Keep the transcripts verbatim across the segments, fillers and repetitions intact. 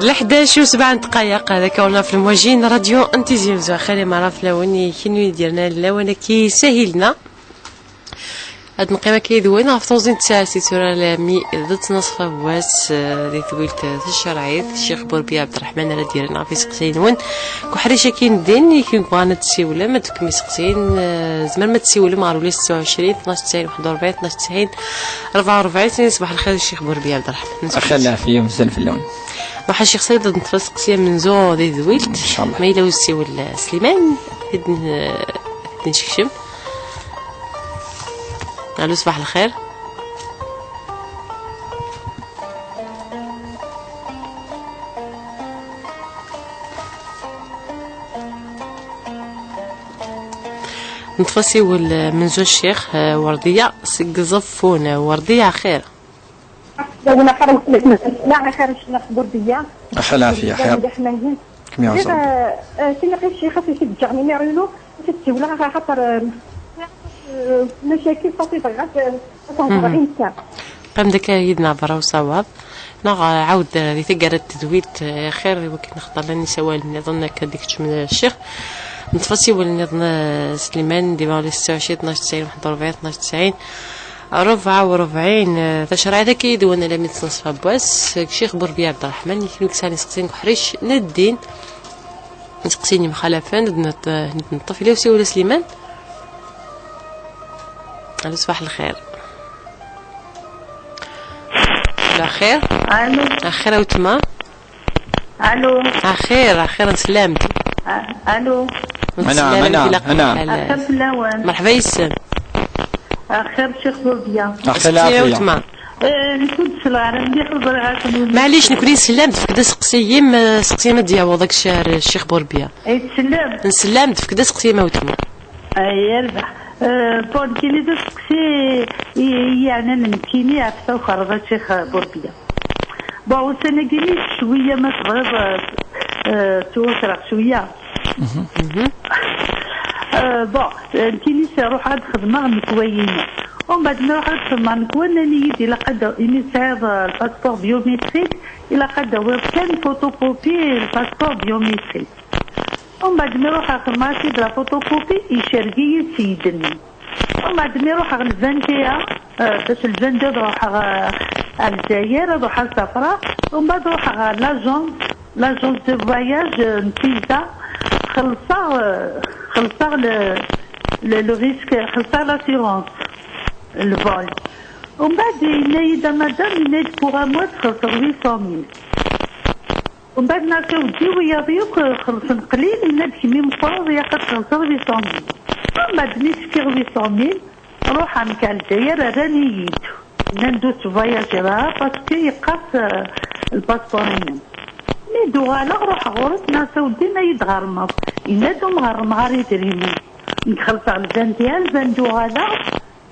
Leḥdac u sebɛa n ddqayeq, hada-k ɣur-neɣ ɣef lmwajin, radyu n Tizi Uzzu. Xir i meṛṛa fell-awen, i kenwi i d-yernan lawan-agi s ahil-nneɣ. Ad neqqim akka yid-wen ɣef teɣzi n tsaɛet i tura almi d ttnaṣfa n wass, eh, di twilt, eh, tacerɛit, Ccix Burbiya Ɛebderreḥman ara d-yerren ɣef iseqsiyen-nwen. Deg uḥric-agi n ddin, i kunwi yebɣan ad tessiwlem, ad tefkem iseqsiyen, eh, tzemrem ad tessiwlem ɣer ula settɛa u ɛecrin, tnac tesɛin, waḥed u rebɛin, tnac tesɛin, rebɛa u rebɛin. Ṣṣbeḥ lxir a Ccix Burbiya Ɛebderreḥman. Axir lɛafiya, mazal fell-awen. Ruḥ a Ccix Saɛid, ad neṭṭef aseqsi amenzu di tedwilt. Ncallah. Ma yella usiwel, eh, Sliman, ad n-, ad d-nsekcem. Alo, ṣṣbeḥ lxir. Neṭṭef asiwel, eh, amenzu a Ccix, eh, Werdiya seg Ẓeffun. Werdiya, axir. Lawna xir, la xir, ccna xbur bia. Aḥal ɛafiya, xir. Kem yaɛzem. Kina qi ccix, xas i t-ǧǧeɣ numéro-inu, i t-ssiwleɣ, axaṭer, eh, eh, mcakil, ṣafi, bɣiɣ ad, eh, ad ten-ẓreɣ i netta. Qqim-d akka yid-neɣ berra usawaḍ, neɣ, eh, ɛawed, eh, di taggara n tedwilt, eh, xir, i wakken xaṭer llan isawalen nniḍen akka d-ikeččmen, eh, ccix. Neṭṭef asiwel nniḍen, eh, Sliman, di Bawli settɛa u ɛecrin, tnac tesɛin, waḥed u rebɛin, tnac tesɛin. Rebɛa u rebɛin, eh, tacerɛit akka yid-wen almi d ttnaṣfa n wass, eh, Ccix Burbiya Ɛebderreḥman, i kunwi yesɛan iseqsiyen deg uḥric n ddin, iseqsiyen yemxalafen, ad net-, ad neṭṭef. Yella usiwel a Sliman? Alo, ṣṣbeḥ lxir. Alo, axir? Alo. Axir a wetma? Alo. Axir, axir, nslam-d. A-, alo. Nslam-d, anɛam, ilaq anɛam. Lḥal. Axir fell-awen. Merḥba yes-m. Axir, Ccix Burbiya. Axir, aseqsi a lɛafiya. Wetma. Eh, nekk ur d-sleɣ ara mliḥ, ur ẓriɣ ara kunwi. Maɛlic, nekni nslam-d, fek-d aseqsi-yim, eh, seqsi-yim ad d-yaweḍ akk ar Ccix Burbiya. Ay, tsellem? Nslam-d, fek-d aseqsi-yim a wetma. Ay, yerbeḥ. Eh, bon, kini d aseqsi i, i yeɛnan nekkini ɣef tawkerḍa Ccix Burbiya. Bon, ussan-agi-nni cwiya, ma tebɣiḍ, eh, eh, ttwakreɣ cwiya. Mhm. Eh, bon, eh, nekkini s-, ruḥeɣ ad xedmeɣ nnekwa-inu. Umbeɛd mi ruḥeɣ ad xedmeɣ nnekwa, nnan-iyi-d ilaq ad, imi tesɛiḍ, eh, lpaspur biométrique, ilaq ad tawiḍ kan photocopie n lpaspur biométrique. Umbeɛd mi ruḥeɣ xedmeɣ-as-id la photocopie, icerreg-iyi-d s yidden. Umbeɛd mi ruḥeɣ le vingt et un, eh, bac le vingt-deux ad ruḥeɣ, eh, ar Lezzayer, ad ruḥeɣ ad safreɣ. Umbeɛd ruḥeɣ ɣer l'agence, l'agence de voyage, eh, n Pisa. Xellṣeɣ, eh, xellṣeɣ le, le, le risque, xellṣeɣ l'assurance, le vol. Umbeɛd yenna-yi-d, a madame, yenna-yi-d, pour un mois txellṣeḍ huit cent mille. Umbeɛd nniɣ-as, a weddi, wiyaḍ yakk xellṣen qlil, yenna-d, kemm i meqqreḍ, ilaq ad txellṣeḍ huit cent mille. Umbeɛd mi s-fkiɣ huit cent mille, ruḥeɣ nekk ar Lezzayer, rran-iyi-d. Nnan-d ur tettvoyajiḍ ara parce que yeqqers, euh, lpaspur-inem. Mi d-uɣaleɣ, ruḥeɣ ɣur-s, nniɣ-as, a weddi, ma yi-d-ɣermeḍ. Yenna-d, ur m-ɣerrmeɣ ara idrimen. Nekk xellṣeɣ le vingt et un, le vingt-deux uɣaleɣ,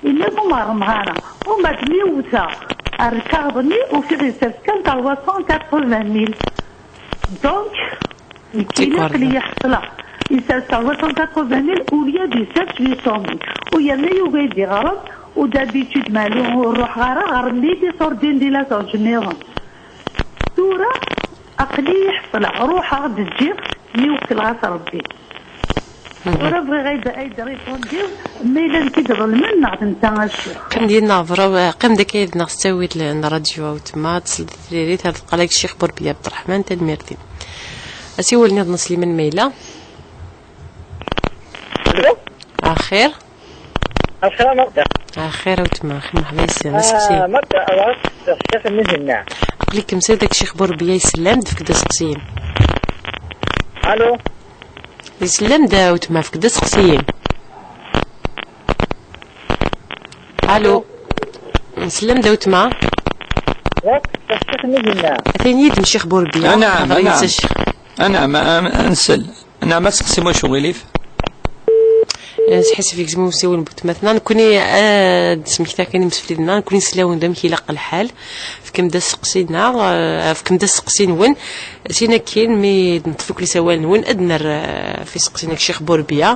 yenna-d ur m-ɣerrmeɣ ara. Umbeɛd mi wteɣ ar lkaɣeḍ-nni, ufiɣ isers kan trois cent quatre-vingt mille. Donc, nekkini aql-iyi ḥeṣleɣ. Isers trois cent quatre-vingt mille, au lieu d isers huit cent mille. U yerna yugi ad d-iɣrem, u d'habitude maɛlum ur ruḥeɣ ara, ɣermen-iyi-d iṣurdiyen di l'agence nniḍen. Tura aql-iyi ḥeṣleɣ, ruḥeɣ-d ǧǧiɣ-t, mi wekkleɣ-as Rebbi. Mhm. Tura bɣiɣ ad, ad d-ripundiw, ma yella nekk i iḍelmen neɣ d netta a ccix. Qqim dinna, bravo, qqim-d akka yid-neɣ s ttawil n ṛṛadyu a wetma, tesleḍ i tririt, ar tqala-k Ccix Burbiya Ɛebderreḥman, tanemmirt-im. Asiwel nniḍen a Sliman ma yella. Alo? Axir? Axir a Marda. Axir a wetma, axir, merḥba yes-m, aseqsi. Ah, Marda, awas, ssexsaf nni dinna. Aql-ikem s dak Ccix Burbiya, yessellam-d, fek-d aseqsi-im. Alo? Yessellam-d a wetma, fek-d aseqsi-im. Alo. Alo. Yessellam-d a wetma. Yak, ssexsaf nni dinna. Atan yid-m Ccix Burbiya. Anɛam, anɛam. Anɛam, a, a, nsel. Anɛam, aseqsi-m wacu ɣilif? Sḥissif i yegzem usiwen n butmatna. Nekkni ad d-smektaɣ kan imsefliden-a. Nekkni nslawen d amek ilaq lḥal. Fkem-d aseqsi-nneɣ, eh, fkem-d aseqsi-nwen. Sin akin, mi d-neṭṭef akk isawalen-nwen, ad nerr, eh, f iseqsi-nni n Ccix Burbiya.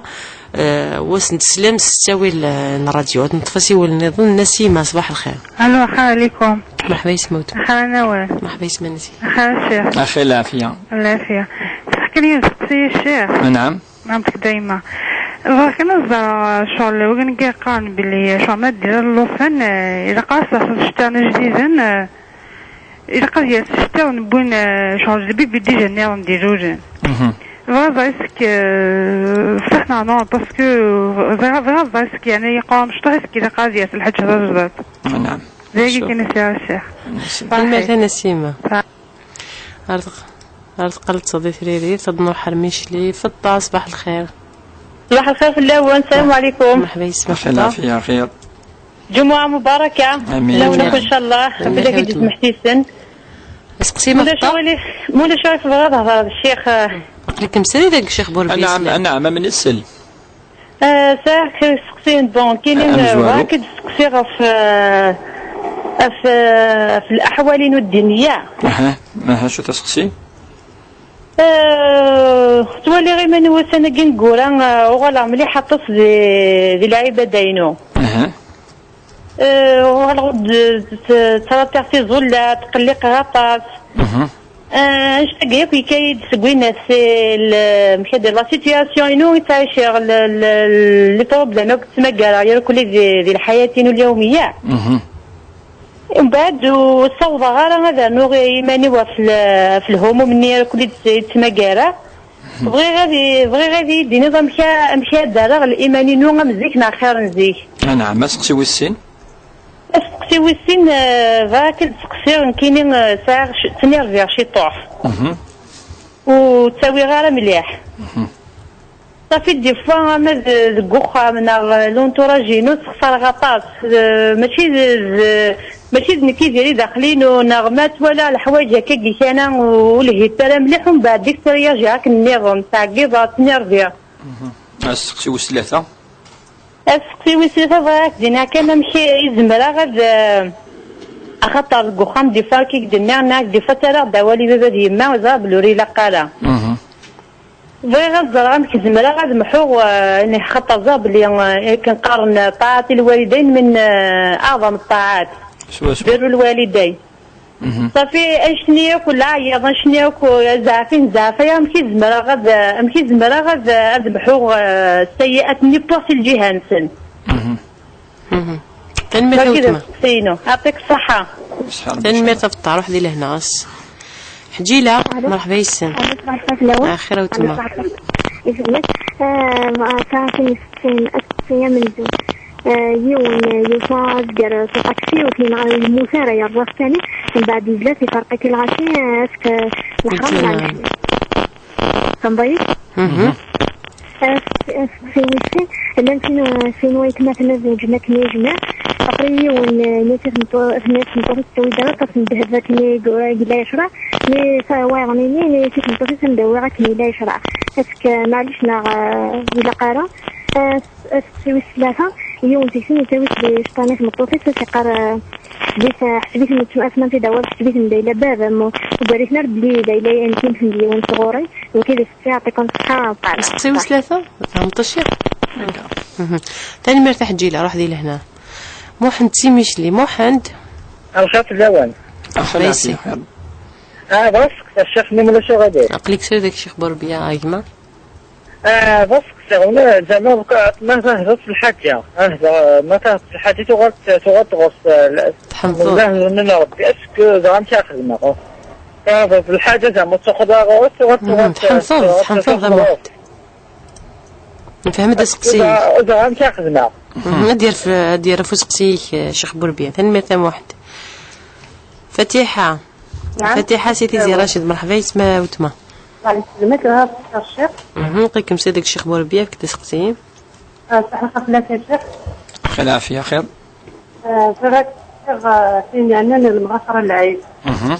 Eh, wa s-n-teslam s ttawil, eh, n ṛṛadyu. Ad neṭṭef asiwel nniḍen, Nasima, ṣbaḥ lxir. Alo, ḥa alikum. Merḥba yesma-w. Ḥa nawal. Merḥba yesma Nasima. Ḥa Ccix. Axir lɛafiya. Lɛafiya. Teḥka-yi-d aseqsi, Ccix. Anɛam. Nɛam, dayma. Bɣiɣ kan ad ẓreɣ, eh, ccɣel, wign i yeqqaren belli, eh, ccɣel ma d-yerra llufan, eh, ilaq ad s-taseḍ iceṭṭiḍen ijdiden, eh, ilaq ad yers iceṭṭiḍen n win, eh, ccɣel d bibi déjà nniḍen d ilulen. Mhm. Bɣiɣ ad ẓreɣ est-ce que, eh, ṣṣeḥ neɣ non, parce que, eh, bɣiɣ, bɣiɣ ad ẓreɣ est-ce que, yeɛni, yeqqar amecṭuḥ, est-ce que ilaq ad yers lḥaǧa tajdiṭ. Anɛam. D ayagi kan i sɛiɣ, Ccix. Tanemmirt a Nasima. Ar teq-, ar teqqel d taḍi tririt, ad nruḥ ar Micli. Feṭṭa, ṣbaḥ lxir. Ṣbaḥ lxir fell-awen, salam ɛlikum. Merḥba yesma Feṭṭa. Lɛafiya, xir. Ǧumuɛa mubaraka. Amin. Fell-awen akk, ncallah. Amin. Fell-ak i d-ismeḥsisen. Aseqsi ma Feṭṭa? Mulac aɣilif, mulac aɣilif, bɣiɣ ad hedreɣ d ccix, eh. Aql-ikem srid deg ccix Burbi. Anɛam, anɛam, amen isel. Eh, sɛiɣ kra iseqsiyen, bon, kini, eh, bɣiɣ ad k-id-steqsiɣ ɣef, eh, ɣef, eh, ɣef leḥwal-inu ddiniya. Aha, aha, acu taseqsi? Eh, ttwaliɣ iman-iw ussan-agi ineggura, eh, uɣaleɣ mliḥ aṭas di, di lɛibada-inu. Aha. Eh, uɣaleɣ d-, d-, ttṛatiɣ tiẓullat, tqelliqeɣ aṭas. Mhm. Eh, annect-agi akk yekka-yi-d seg winna, c'est le, amek ad d-, la situation-inu i ttɛiciɣ, le, le, les problèmes akk ttmagareɣ irkelli di, di lḥayat-inu lyawmiya. Mhm. Mbeɛd ur ssawḍeɣ ara ad rnuɣ iman-iw ɣef le, ɣef lhumum-nni irkelli d-, ttmagareɣ. Mhm. Bɣiɣ ad i-, bɣiɣ ad iyi-d-tiniḍ amek a-, amek ad d-rreɣ liman-inu am zik neɣ xir n zik. Anɛam, aseqsi wis sin. Asteqsi wis sin, eh, bɣiɣ ad k-id-seqsiɣ, nekkini, eh, sɛiɣ c-, ttnerviɣ ciṭuḥ. Mhm. Ur ttawiɣ ara mliḥ. Mhm. Safi, des fois, ama d-, deg uxxam neɣ, eh, l'entourage-inu, ssexsareɣ aṭas. Eh, mačči d, d, mačči d nekk i diri daxel-inu, neɣ ma twala leḥwayeǧ akka gikana ur lhit ara mliḥ, umbeɛd dik ttṛayajiɣ akken nniḍen, ttɛeggiḍeɣ, ttnerviɣ. Mhm. Asteqsi wis tlata. Aseqsi wis tlata, bɣiɣ ad k-d-iniɣ kan amek i zemreɣ ad, eh, axaṭer deg uxxam, des fois, akka i k-d-nniɣ, nniɣ-ak, des fois, ttarraɣ-d awal i baba d yemma, ẓriɣ belli ur ilaq ara. Mhm. Bɣiɣ ad ẓreɣ amek zemreɣ ad mḥuɣ, eh, nih, xaṭer ẓriɣ belli, eh, akken qqaren, eh, ṭaɛat i lwalidayn min, eh, aɛḍam ṭṭaɛat. Swaswa. Birru lwalidayn. Mhm. Safi, annect-nni akk leɛyaḍ, annect-nni akk, eh, zɛaf i nezɛaf aya, amek i zemreɣ ad, amek i zemreɣ ad, ad mḥuɣ, eh, sayyi'at-nni n lǧiha-nsen? Mhm. Mhm. Tanemmirt a weltma. Aseqsi-inu. Yeɛṭik ṣṣeḥḥa. Tanemmirt a Feṭṭa, ruḥ di lehna. Ḥǧila, merḥba yes-m. Alo, ṣṣeḥḥa fell-awen. Axir a weltma. Alo, ṣṣeḥḥa. Isem-ik? Eh, ma-, sɛiɣ sin iseqsiyen, aseqsi amenzu. Eh, yiwen, eh, yufa azger s uṭaksi, u tin, eh, yemmut ara, yerẓa-t kan, mbeɛd yezla-t, iferq-ik lɣaci, eh, est-ce que leḥram neɣ leḥlal? Tambayt? Mhm. Aseqsi wis sin, llan sin, sin waytmaten ad zewǧen akken yejmeɛ. Après yiwen, eh, nniɣ-as i tmeṭṭu-, nniɣ-as i tmeṭṭut-is tettawi-d ara aṭas n ddheb akken i g-, i yella yecreɛ. Mi sa-, wayeɣ nini, nniɣ-as i tmeṭṭut-is ad m-d-awiɣ akken yella yecreɛ. Est-ce que, maɛlic neɣ, eh, ilaq ara? Eh, aseqsi wis tlata, yiwen seg-sen yettawi-d iceṭṭan i tmeṭṭut-is, as-iqqar, eh, ḥseb-iten, ḥseb-iten, ḥseb-iten d ayla baba-m, ur, ur ggariten ara belli d ayla n tin n yiwen sɣur-i, nekk d Yeɛṭikum ṣṣeḥḥa, Ṭaher. Aseqsi wis tlata? Fehmeḍ-t? Mhm. Tanemmirt a Ḥǧila, ruḥ di lehna. Muḥend si Micli. Muḥend. Lxir fell-awen. Merḥba yes-k. Ah, bɣiɣ ad seqsiɣ ccix-nni ma ulac aɣilif. Aql-ik srid deg Ccix Burbiya, a gma. Ah, bɣiɣ ad seqsiɣ, ula zama ma tehḍeṛ s lḥaǧa, ah, ma tehḍeṛ s lḥaǧa tuɣal, tuɣal tɣus, ah, la-, tḥenteḍ. Ula n Ṛebbi, est-ce que ẓran amek ara xedmeɣ? Tehḍeṛ s lḥaǧa zama ur ttaxuḍ ara ɣur-s, tuɣal, mhm, tuɣal, tḥenteḍ, tuɣal, tḥenteḍ, tuɣal, a Muḥend. Nefhem-d aseqsi. Ur ẓriɣ amek ara xedmeɣ. Mhm, ad d-yerr f-, ad d-yerr ɣef useqsi-ik, eh, Ccix Burbiya. Tanemmirt a Muḥend. Fatiḥa. Naɛam. Fatiḥa si Tizi Racid, merḥba yes-m a weltma. Wa ɛleykum ssalam, ccix. Mhm, lqaɣ-kem srid deg Ccix Burbiya, efk-d aseqsi. Ah, ṣaḥḥa fell-ak a ccix. Lɛafiya, xir. Ah, bɣiɣ ad seqsiɣ, ah, tin yeɛnan lemɣafra n lɛid. Mhm.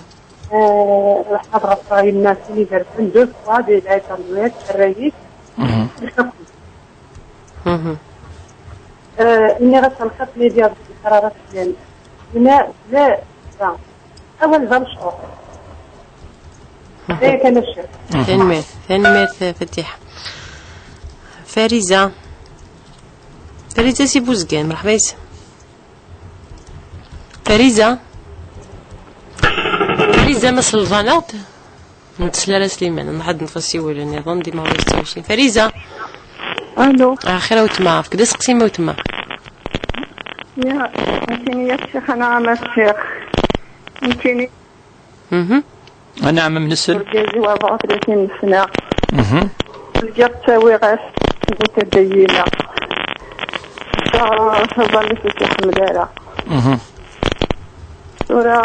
Ah, ḥadreɣ ɣef yemma-s-nni igerrzen, deux fois di lɛid n Lwid, rray-ik. Mhm. Mhm. Eh, nniɣ-as: "Lxir, Lidia, d lxir ara teflan." Yenna: "La, da. Awal d amecɣuq." Aya kan a ccix. Tanemmirt, tanemmirt, Fatiḥa. Fariza. Fariza si Buzgan, mṛeḥba yis-m. Fariza. Fariza, ma selḍaneɣ-d. Ur ntesla ara Sliman, nḥad nṭef asiwel nniḍen, dima ur yettawsi. Fariza. Allo. Ah, xir a wetma, efk-d aseqsi ma wetma. Ya, nekkini ya ccix, ana ama ccix. Nekkini. Mhm. Anɛam am nesel. Urgaz-iw arbaɛa u tlatin n ssna. Mhm. Zgiɣ ttawiɣ-as bu tadayyin-a. Ttaɣ-, taẓallit ur tt-iḥemmel ara. Mhm. Tura,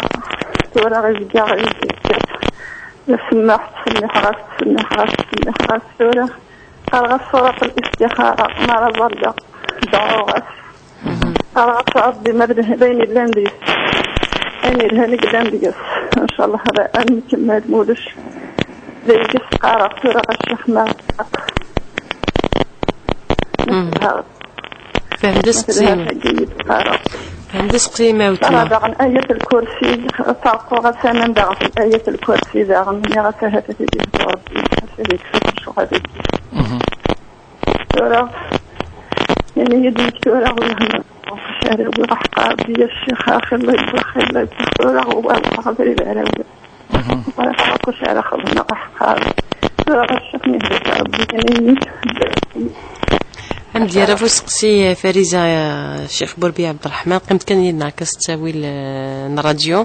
tura izga, izga. Semmaḥ, ttsemmiḥeɣ-as, ttsemmiḥeɣ-as, ttsemmiḥeɣ-as. Tura qqareɣ-as surat al-istixara, mi ara ẓalleɣ, dɛuɣ-as. Qqareɣ-as: "Ṛebbi, ma d, d ayen yellan deg-s, ayen yelhan i yellan deg-s, ncallah ara, ad nkemmel, ma ulac deg-s." Qqareɣ tura a ccix ma. Mhm. Fhem d aseqsi. Fhem d aseqsi ma wetma. Daɣen ayat lkursi, ṭerquɣ-as aman daɣen ayat lkursi daɣen, nniɣ-as: "Ahat ad t-id-yehdu Ṛebbi, ad t-id-yekfu lecɣal-agi." Mhm. Tura, ini-yi-d nekk tura, wehmeɣ. Ur ɣac ara awiɣ aḥeqqa Ṛebbi, ya ccix, axi Allah yewwa, axi Allah yewwa. Tura uwaleɣ abrid ara awiɣ. Mhm. Ur ɣac ara xedmeɣ aḥeqqa Ṛebbi. Tura ɣac akken ihda Ṛebbi, ini-yi-d. Ad d-yerr ɣef useqsi Fariza, Ccix Burbi Ɛebderreḥman, qqimet kan yid-neɣ, akka s ttawil, eh, n ṛṛadyu.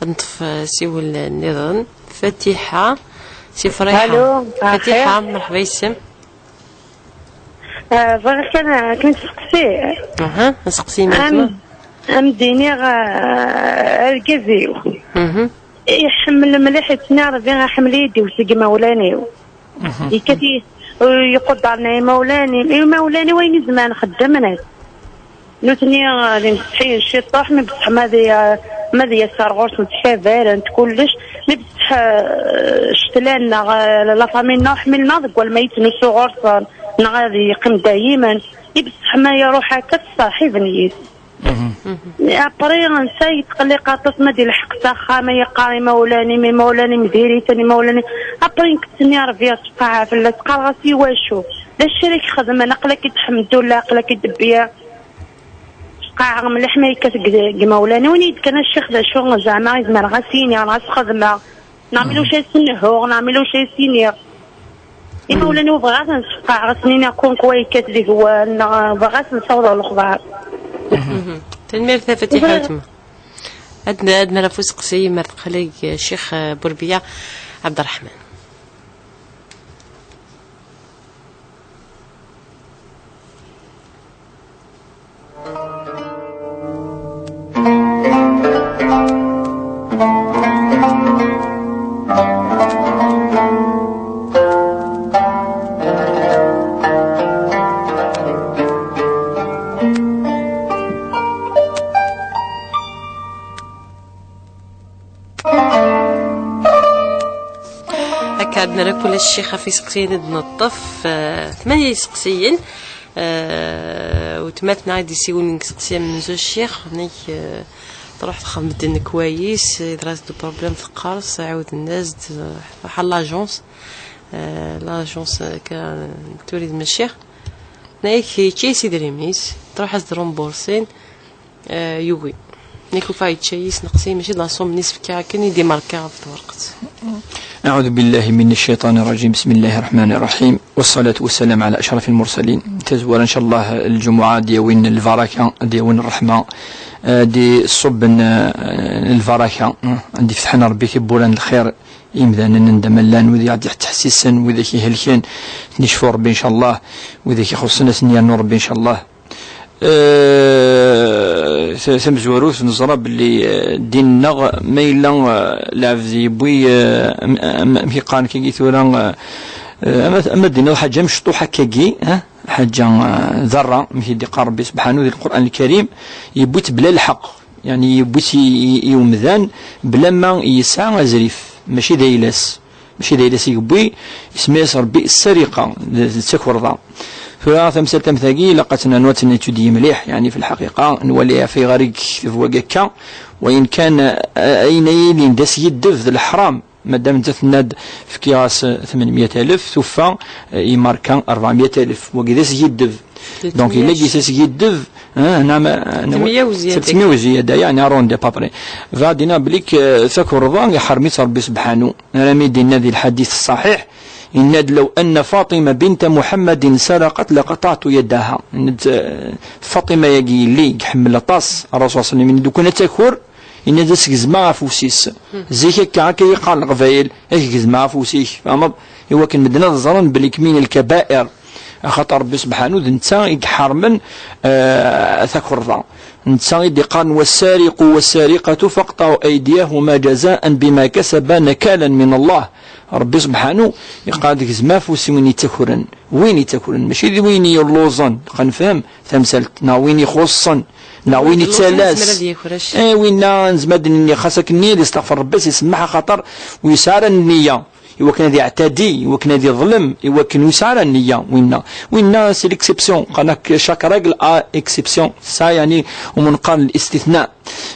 Ad neṭṭef, eh, asiwel nniḍen. Fatiḥa, si Friḥa. Allo, Fatiḥa, axir. Mṛeḥba yis-m. Ah, bɣiɣ kan ad k-nseqsi. Aha, nseqsi ma am-, am d-iniɣ, ah, argaz-iw. Mhm. Iḥemmel mliḥ, yettnerbi, iḥemmel-iyi-d iwet seg imawlan-iw. Mhm. Yekkat-iyi, iquddren imawlan-iw, imawlan-iw ayen i zemren xeddmen-as. Nutni, ah, d imsetḥiyen ciṭuḥ, mi beṣṣeḥ ma ad, ah, ma ad yas ar ɣur-sen, ttkabarent kullec, mi beṣṣeḥ, ah, ccetla-nneɣ, ah, la famille-nneɣ, ḥmilen-aɣ deg walma yettnusu ɣur-sen, neɣ ad yeqqim dayimen. I beṣṣeḥ ma iruḥ akka, ttṣerḥiben yis. Mhm. Après, netta yetqelliq aṭas ma d-ilḥeq s axxam, ay yeqqar imawlan-im, imawlan-im diri-ten, imawlan-im. Après, nekk ttini Ṛebbi yettqaɛa fell-as, qqareɣ-as: "I wacu? D acu ara k-xedmen? Aql-ak-id ḥemdullah, aql-ak-id bbiya." Ttqaɛa mliḥ ma yekkat deg, deg imawlan-iw, ini-d kan a ccix d acu zeɛma i zemreɣ ad s-iniɣ, neɣ ad s-xedmeɣ. Neɣ mi ulac ay s-nehhuɣ, neɣ mi ulac ay s-iniɣ. Imawlan-iw bɣiɣ ad ten-sfeqɛeɣ, ad sen-iniɣ comme quoi yekkat deg-wen, neɣ bɣiɣ ad sen-sawḍeɣ lexbar. Mhm. Tanemmirt a Fatiḥa, bɣiɣ wetma. Ad n-, ad nerr ɣef useqsi, mer teqlay, Ccix, eh, Burbiya Ɛebderreḥman. Akka ad nerr akk ula ccix ɣef iseqsiyen i d-neṭṭef, eh, tmanya iseqsiyen, eh, wetma-tneɣ i d-isiwlen deg iseqsiyen amenzu ccix, nek, eh, truḥ texdem-d nek wayis, yeḍra-s-d uproblem teqqers, ɛawden-as-d, eh, truḥ ɣer l'agence, eh, l'agence, eh, akka, eh, turid ma ccix, nek yečča-yas idrimen-is, truḥ-as-d rumbursin, Eh, yugi. Nekk ufa yečča-yi sneqsi, mačči d la somme n isefka akken i d-imerka ɣef twerqet. أعوذ بالله من الشيطان الرجيم. بسم الله الرحمن الرحيم. والصلاة والسلام على أشرف المرسلين. Tazwara, ncallah, lǧumuɛa ad d-yawin lbaraka, ad d-yawin ṛṛeḥma, ad d-iṣubben, eh, lbaraka, eh, ad d-ifetḥen Ṛebbi tiwwura n lxir i yimdanen anda ma llan, wid i ɣ-d-ittḥessisen, widak ihelken, ad ten-icfu Ṛebbi, ncallah, widak ixuṣṣen ad ten-yernu Ṛebbi, ncallah. Eh, ta-, tamezwarut, neẓra belli, eh, ddin-nneɣ, ma yella, eh, lɛebd yewwi, eh, am-, am-, amek i qqaren akkagi tura, eh, eh, ama, ama d-tiniḍ ḥaǧa mecṭuḥ akkagi, eh, ḥaǧa, eh, ḍarra, amek i d-iqqar Ṛebbi sebḥanu di Lqur'an Lkarim, yewwi-tt bla lḥeqq, yeɛni yewwi-tt i, i, i umdan bla ma yesɛa azrif, mačči d ayla-s. Mačči d ayla-s i yewwi, isemma-yas Ṛebbi ssariqa, d, d takerḍa. Tura tamsalt am tagi ilaq ad tt-nernu ad tt-netudyi mliḥ, yeɛni fi lḥaqiqa nwali ɣef ayɣer i yekteb wagi akka, wayen kan, eh, ayen ay yilin d asgiddeb d leḥram, madam netta tenna-d fkiɣ-as tmenmya alef, tufa, eh, imarka rebɛemya alef, wagi d asgiddeb. Donc yella gis asgiddeb, eh, hna ma, hna ma- Ttemya u ziyada. Ttemya u ziyada, yeɛni arrondi à peu près. Bɣiɣ ad d-iniɣ belli, eh, takerḍa iḥrem-itt Rebbi sebḥanu. Armi d-yenna di lḥadit ṣṣaḥiḥ, yenna-d: "Law anna Faṭima binta Muḥammadin saraqat laqaṭaɛtu yadaha." Yenna-d, eh, Faṭima-yagi yelli i iḥemmel aṭas Ṛṛasul ṣalla Llahu ɛalayhi wa sallam, yenna-d: "Lukan ad taker, yenna-d ad s-gezmeɣ afus-is." Zik akka, akka i qqaren Leqbayel: "Ad k-gezmeɣ afus-ik." Tfehmeḍ? I wakken medden ad ẓren belli min lkabair. Axaṭer Ṛebbi sebḥanu d netta i iḥermen, eh, takerḍa. Netta i d-iqqaren: "Wassariqu wassariqatu faqṭaɛu aydiyahuma jazaan bima kasaba nakalan min Allah." Ṛebbi sebḥanu iqqar-d: "Gezmem afus i win ittakren." Win ittakren, mačči d win yelluẓen, xas nefhem tamsalt, neɣ win ixuṣṣen, neɣ win yelluẓen ittalas. Yezmer ad yaker acci. Eh, winna nezmer ad d-nini xas akken-nni ad isteɣfer Ṛebbi, ad s-isemmeḥ, axaṭer ur yesɛi ara nniya. Iwakken ad iɛtadi, iwakken ad iḍlem, iwakken ur yesɛi ara nniya, winna. Winna, c'est l'exception. Qqaren-ak chaque règle a exception. Tesɛa, yeɛni, umi neqqar listithna.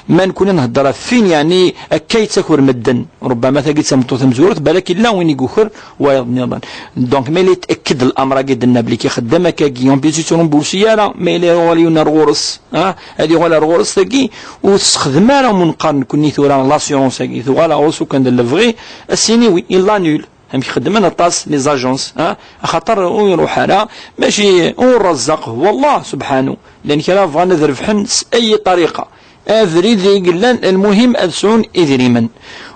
Ma nekni ad nhedder ɣef win, yeɛni, akka yettaker medden. Rubbama tagi d tameṭṭut tamezwarut, balak yella win i yuker wayeḍ nniḍen. Donc, ma yella yetteked lamr-agi d-nna belli ixeddem akkagi, en plus ur yettrumbursi ara, ma yella yuɣal yiwen ar ɣur-s. Ah, ad yuɣal ar ɣur-s tagi, ur tessexdem ara, umi neqqar nekni tura l'assurance-agi, tuɣal ar ɣur-s ukan d lebɣi, ad s-yini oui, il l'annule. Amek xeddmen aṭas les agences, ah, axaṭer ur iruḥ ara, mačči ur razzaq, huwa Allah subḥanu, llan kra bɣan ad rebḥen s ay ṭariqa. Abrid i yellan, lmuhim ad sɛun idrimen.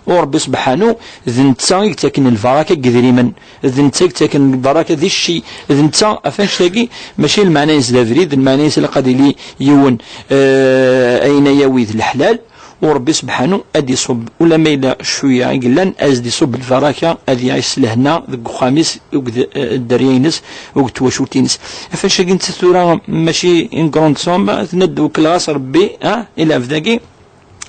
U Ṛebbi sebḥanu, d netta i yettaken lbaraka deg idrimen, d netta i yettaken lbaraka di cci, d netta, ɣef annect-agi, mačči lmeɛna-ines d abrid, lmeɛna-ines ilaq ad yili yiwen, eh, ayen ay yawi d leḥlal, u Ṛebbi sebḥanu ad iṣubb, ulamma yella cwiya i yellan, ad as-d-iṣubb lbaraka, ad iɛic s lehna deg uxxam-is, akked, eh, dderya-ines, akked twacult-ines. Ɣef annect-agi netta tura mačči une grande somme, tenna-d wekkleɣ-as Ṛebbi, ah, i lɛebd-agi,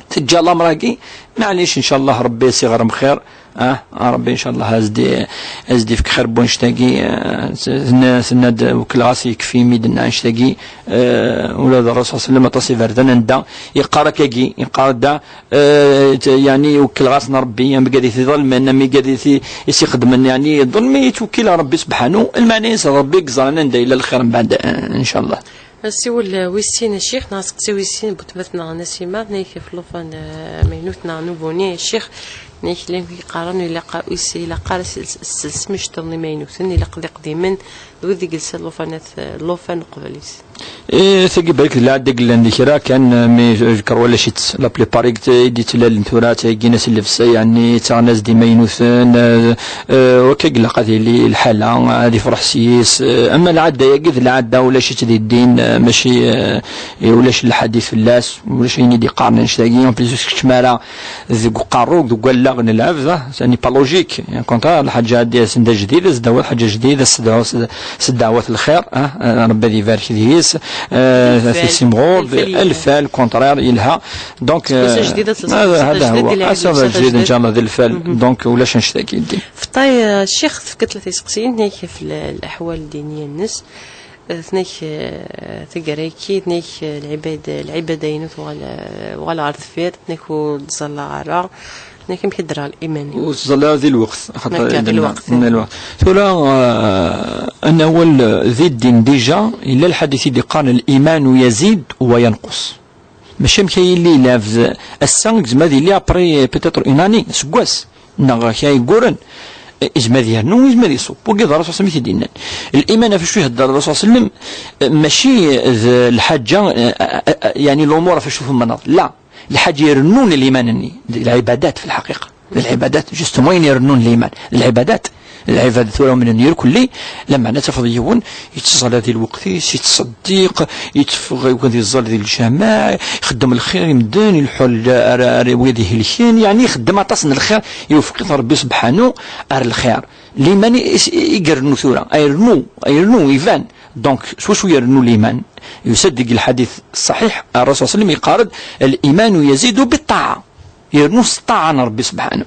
teǧǧa lamr-agi, maɛlic, ncallah Ṛebbi ad s-iɣrem xir, ah, Ṛebbi ncallah ad s-d-, ad s-d-ifk xir n wannect-agi, ah, tenna-, tenna-d wekkleɣ-as, yekfi mi d-tenna annect-agi, ah, ula d Ṛṛasul ṣalla Llahu ɛalayhi wa sallam aṭas iberdan anda yeqqar akkagi, yeqqar da, ah, t-, yeɛni wekkleɣ-asen Ṛebbi, am igad i t-iḍelmen, am igad i t-, i s-ixedmen, yeɛni ḍelm, yettwekkil Ṛebbi sebḥanu, lmeɛna-ines Ṛebbi i yeẓran anda yella lxir mbeɛd, ah, ncallah. Asiwel, eh, wis sin, a Ccix, neɣ aseqsi wis sin, n weltma-tneɣ Nasima, tenna-k ɣef llufan, eh, amaynut neɣ nouveau-né, a Ccix, tenna-k llan wid yeqqaren ilaq, wis, ilaq ara s-, s-, selsem iceṭṭiḍen imaynuten, ilaq d iqdimen, d wid i yelsan llufan-, llufan uqbel-is. Eh, tagi balak d lɛadda i yellan di kra kan, eh, mi, eh, kker walac-itt, la plupart i d-, i d-yettlalen tura, ttɛeggin-as llebsa, yeɛni ttaɣen-as-d imaynuten, eh, Eh, wakka i ilaq ad yili lḥala, ad ifreḥ s yis. Eh, ama lɛadda-agi d lɛadda ulac-itt di ddin, eh, mačči, eh, ulac lḥadit fell-as, ulac ayen i d-iqqaren annect-agi. En plus, ur teskeččem ara deg uqerru, deg wallaɣ n lɛebd, ah, c'est pas logique. Au contraire, lḥaǧa ad d-yasen d ajdid, ad s-d-tawiḍ lḥaǧa ajdid, ad s-d-tawiḍ s, s ddeɛwat lxir, ah, eh, Ṛebbi ad ibarek deg-s, eh, ad t-issimɣur, lfal, lfal, contraire, yelha. Donc, eh, ass ajdid, ad telseḍ ass ajdid, ncallah, d lfal. Donc, ulac annect-agi. Fṭay, eh, Ccix, tefka tlata iseqsiyen, tenna-k ɣef l-, leḥwal ddiniya-nnes, eh, tenna-k, eh, taggara-agi, tenna-k, eh, lɛibad-, lɛibada-inu tuɣal, eh, uɣal ɣer deffir, tenna-k ur ttẓallaɣ ara, tenna-k amek i ddreɣ liman-iw. Ur ttẓalla ara di lweqt, axaṭer akka, di lweqt. Tura, eh, ad nawel, eh, di ddin, déjà, yella lḥadit i d-iqqaren: "L-imanu yazid wa yanqus." Mačči amek ay yelli lɛebd ass-a, yezmer ad yili après, peut-être, une année, aseggas, neɣ kra yegguren, eh, yezmer ad yernu, yezmer ad iṣubb. Wagi d Ṛṛasul ṣalla Llahu ɛalayhi wa sallam i t-id-yennan. Liman ɣef acu ihedder Ṛṛasul ṣalla Llahu ɛalayhi wa sallam, eh, mačči d lḥaǧa, eh, eh, eh, yeɛni lumuṛ ɣef acu tumneḍ. La, lḥaǧa irennun liman-nni, d lɛibadat fi lḥaqiqa. D lɛibadat, justement, ayen irennun liman. D lɛibadat. Lɛibadat tura umnen irkelli, lameɛna tafeḍ yiwen yettẓalla di lweqt-is, yettṣeddiq, yetteffeɣ ad iẓẓal di lǧameɛ, ixeddem lxir i medden, ileḥḥu ar, ar, ar wid ihelken, yeɛni ixeddem aṭas n lxir, iwefeq-it Ṛebbi sebḥanu ar lxir. Liman i, i, i irennu tura, irennu, irennu, iban. Donc, s wacu irennu liman? Yusa-d deg lḥadit ṣṣaḥiḥ, Ṛṛasul ṣalla Llahu ɛalayhi wa sallam yeqqar-d: "L-imanu yazidu bi ṭṭaɛa." Yernu s ṭṭaɛa n Ṛebbi sebḥanu.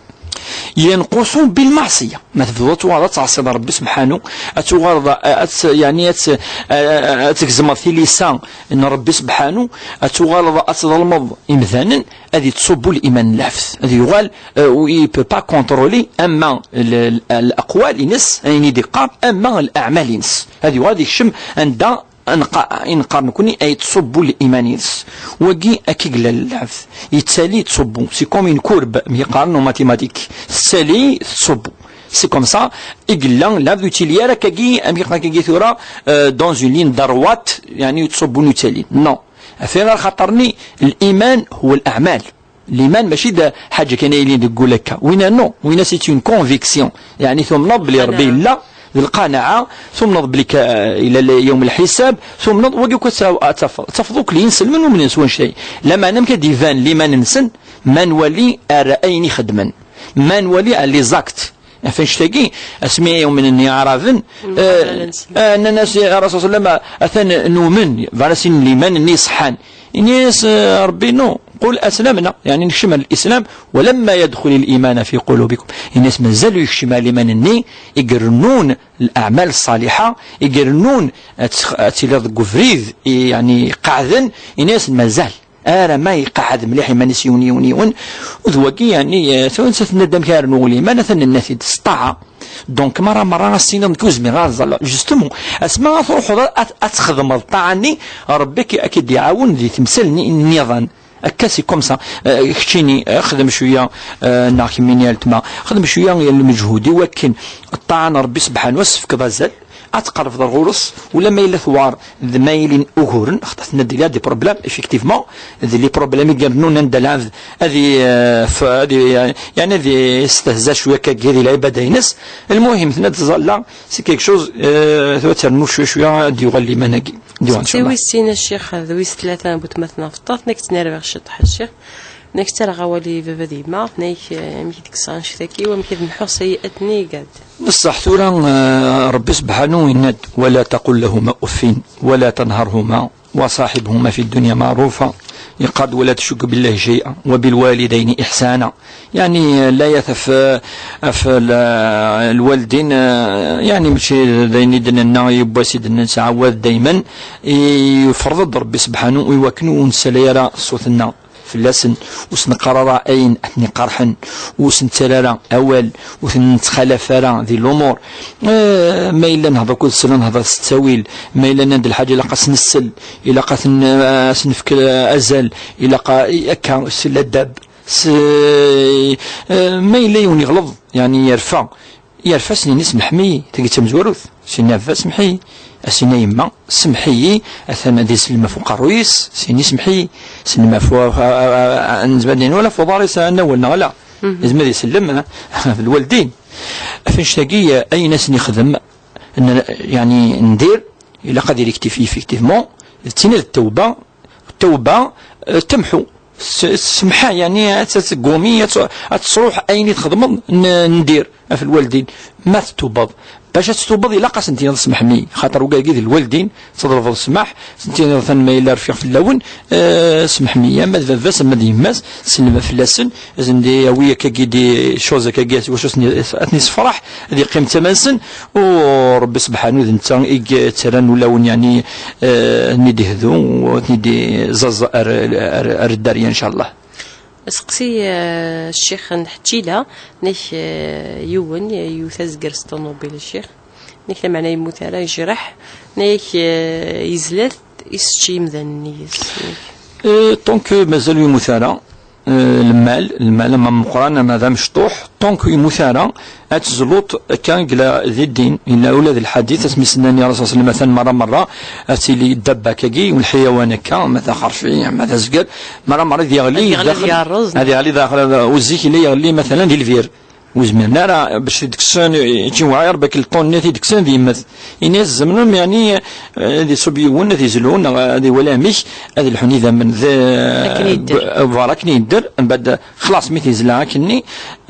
ينقص بالمعصية. Ma tebduḍ ad tuɣaleḍ ad tɛaṣiḍ Ṛebbi سبحانه, ad tuɣaleḍ ad tt-, يعني ad tt-, ad tgezmeḍ tilisa n Ṛebbi سبحانه, ad tuɣaleḍ ad tḍelmeḍ imdanen, ad yettṣubbu liman n lɛebd, ad yuɣal, euh, il peut pas contrôler ama l-, l-, الأقوال-ines, ayen i d-iqqar, ama الأعمال-ines. Ad yuɣal ad yekcem anda nqa-, i neqqar nekni ay yettṣubbu liman-ines. Wagi akka i yella lɛebd. Yettali yettṣubbu. C'est comme une courbe, mi qqaren en mathématiques. Tettali, tettṣubbu. C'est comme ça i yella lɛebd, ur yettili ara akkagi, amek akkagi tura, euh, dans une ligne droite, يعني yettṣubbu ur yettali. Non. Ɣef xaṭer-nni, الإيمان هو الأعمال. Liman mačči d ḥaǧa kan ay yellan deg wul akka. Winna non, winna c'est une conviction. Yeɛni tumneḍ belli Ṛebbi yella, d lqanaɛa, tumneḍ belli ka-, yella l-, yawm lḥisab, tumneḍ, wagi akk ad ta-, ad tafeḍ. Tafeḍ akk inselmen umnen s wannect-a. Lameɛna amek ad d-iban liman-nsen, ma nwali ara ayen i xeddmen. Ma nwali les actes. Ɣef annect-agi, asmi ay umnen Yiɛraben, eh, eh, nnan-as, ya Rasul sallam, atan numen, bɣan ad as-inin liman-nni iṣeḥḥan. Ini-as, eh, Ṛebbi, non, قل أسلمنا, yeɛni nekcem ar lislam, ولما يدخل الإيمان في قلوبكم. Ini-as mazal ur yekcim ara liman-nni, i irennun الأعمال الصالحة, i irennun ad tx-, ad tiliḍ deg ubrid, i, yeɛni iqeɛden, ini-as mazal. Ara ma iqeɛɛed mliḥ iman-is yiwen, yiwen, yiwen. D wagi, yeɛni, eh, tura nettat tenna-d amek ara nuɣ liman, atan nenna-t-id s ṭṭaɛa. Donc, merra, merra, ad s-tiniḍ, nekk ur zmireɣ ad ẓalleɣ. Justement, asma ad truḥeḍ ad, ad, ad txedmeḍ ṭṭaɛa-nni, Ṛebbi ad k-, ad k-id-iɛawen di temsal-nni nniḍen. Akka, c'est comme ça. Eh, keččini, eh, xdem cwiya, eh, neɣ kemmini a letma, xdem cwiya n lmeǧhud i wakken ṭṭaɛa n Ṛebbi sebḥanu ad s-tefkeḍ azal. Ad tqerrbeḍ ar ɣur-s, ulamma yella tewɛer d ma yilin uguren, xaṭer tenna-d il y a des problèmes, effectivement, d les problèmes i irennun anda lɛebd ad i-, f-, ad i-, yeɛni ad yestehza cwiya akka di lɛibada-ines. Lmuhim, tenna-d tẓalla, c'est quelque chose, euh, tura ad ternu cwiya cwiya ad d-yuɣal liman-agi. D-yuɣal, seqsi inchallah. Wis sin a ccix, d wis tlata n butmat n Afeṭṭat, nekk ttnarbeɣ ciṭṭaḥ a ccix. Nekk ttarɣ awal i baba d yemma, nekk, eh, amek i d-kkseɣ annect-agi, u amek i d-mḥuɣ sayyi'at-nni i iɛeddan. Bessah tura, eh, Ṛebbi sebḥanu yenna-d: ولا تقل لهما أف ولا تنهرهما وصاحبهما في الدنيا معروفا. Yeqqar-d: ولا تشرك بالله شيئا وبالوالدين إحسانا. Yeɛni, eh, la yat ɣef, ɣef la-, lwaldin, eh, yeɛni mačči d ayen i d-nenna yiwwas i d-nettɛawad dayman, i yefreḍ-d Ṛebbi sebḥanu i wakken ur nessali ara ṣṣut-nneɣ fell-asen, ur s-neqqar ara ayen ad ten-iqerḥen, ur s-nettarra ara awal, ur ten-nettxalaf ara di lumuṛ. Eh, ma yella nehḍer akked-sen, ad nehḍer s ttawil, ma yella nnan-d lḥaǧa ilaq ad s-nessel, ilaq ad ten-, ad s-nefk azal, ilaq a-, akka, s ladab, s, eh, ma yella yiwen yeɣleḍ, yeɛni yerfa, yerfa, s-nini: "Semḥem-iyi, tagi d tamezwarut." S-nini: "A baba, semḥ-iyi." A s-nini: "A yemma, semḥ-iyi." Atan ad isellem ɣef uqerruy-is, s-nini: "Semḥ-iyi." Sellem ɣef, ɣef, ɣef, ɣef, nezmer ad nini wala ɣef uḍar-is, a, n awal, neɣ ala? Yezmer ad isellem, a, ɣef lwaldin. Ɣef annect-agi, ayen asen-ixdem, n-, yeɛni, ndir, ilaq ad irektifi, effectivement, d tin d ttawba, ttawba, eh, temḥu. S-, semḥa, yeɛni, ad tt-, ad tgumi, ad tt-, ad tesruḥ ayen i txedmeḍ n-, ndir ɣef lwaldin. Ma tettubeḍ, bac ad tettubeḍ, ilaq ad sen-tiniḍ: "Semḥem-iyi", xaṭer wigagi d lwaldin, teḍlbeḍ ssmaḥ, ad sen-tiniḍ: "Atan ma yella rfiɣ fell-awen, eh, semḥem-iyi", ama d baba-s, ama d yemma-s, sellem fell-asen, ad sen-d-yawi akkagi di choses akkagi, s wacu ad ten-, ad ten-yessefreḥ, ad yeqqim d tama-nsen, u Ṛebbi sebḥanu d netta i yettarran ulawen, yeɛni, eh, ad ten-id-ihdu, u ad ten-id-iẓaẓ ar, ar, ar dderya, ncallah. Aseqsi, eh, ccix n Ḥčila, nek, eh, yiwen, yiwet azger s ṭunubil, ccix. Nek lameɛna yemmut ara, yejreḥ, nek, eh, yezla-t, isečč imdanen-nni-is. Eh, tant que mazal ur yemmut ara, eh, lmal, lmal ama meqqran ama d amecṭuḥ, tant que ur yemmut ara, ad tezluḍ akka, yella di ddin, yella ula d lḥadit, asmi s-nnan ya Rasul sallam, atan merra merra, ad tili ddabba akkagi, u lḥiyawan akka, ama d axerfi, ama d azger, merra merra ad yeɣli daxel, ad yeɣli daxel, u zik yella yeɣli, matalan, di lbir. Ur zmiren ara bac t-id-kksen, ičči waɛir, bak lṭun-nni t-id-kksen, ad yemmet. Ini-as zemren, yeɛni, eh, ad iṣub yiwen, ad izlu, neɣ ad iwali amek ad lḥun idammen. D, akken yedder. B-, voilà, akken yedder, mbaɛd, xlaṣ, mi t-izla akkenni,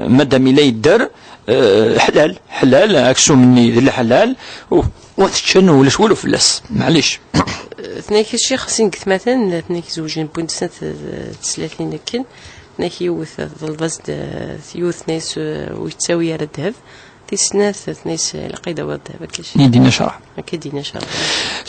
madam ila yedder, eh, ḥlal, ḥlal, aksum-nni d leḥlal, u, u ad t-ččen, ulac walu fell-as, maɛlic. Tnayk ccix, sin n yetmaten, tnayk zewǧen, wwin-d snat, eh, teslatin akken. Nek yiwet, ḍleb-as-d, eh, yiwet tenna-yas, eh, ur yettawi ara ddheb. Tis snat, tenna-yas, eh, ilaq ad d-tawiḍ ddheb, akka ci. Ni dina ccṛeɛ. Akka i d-yenna ccṛeɛ.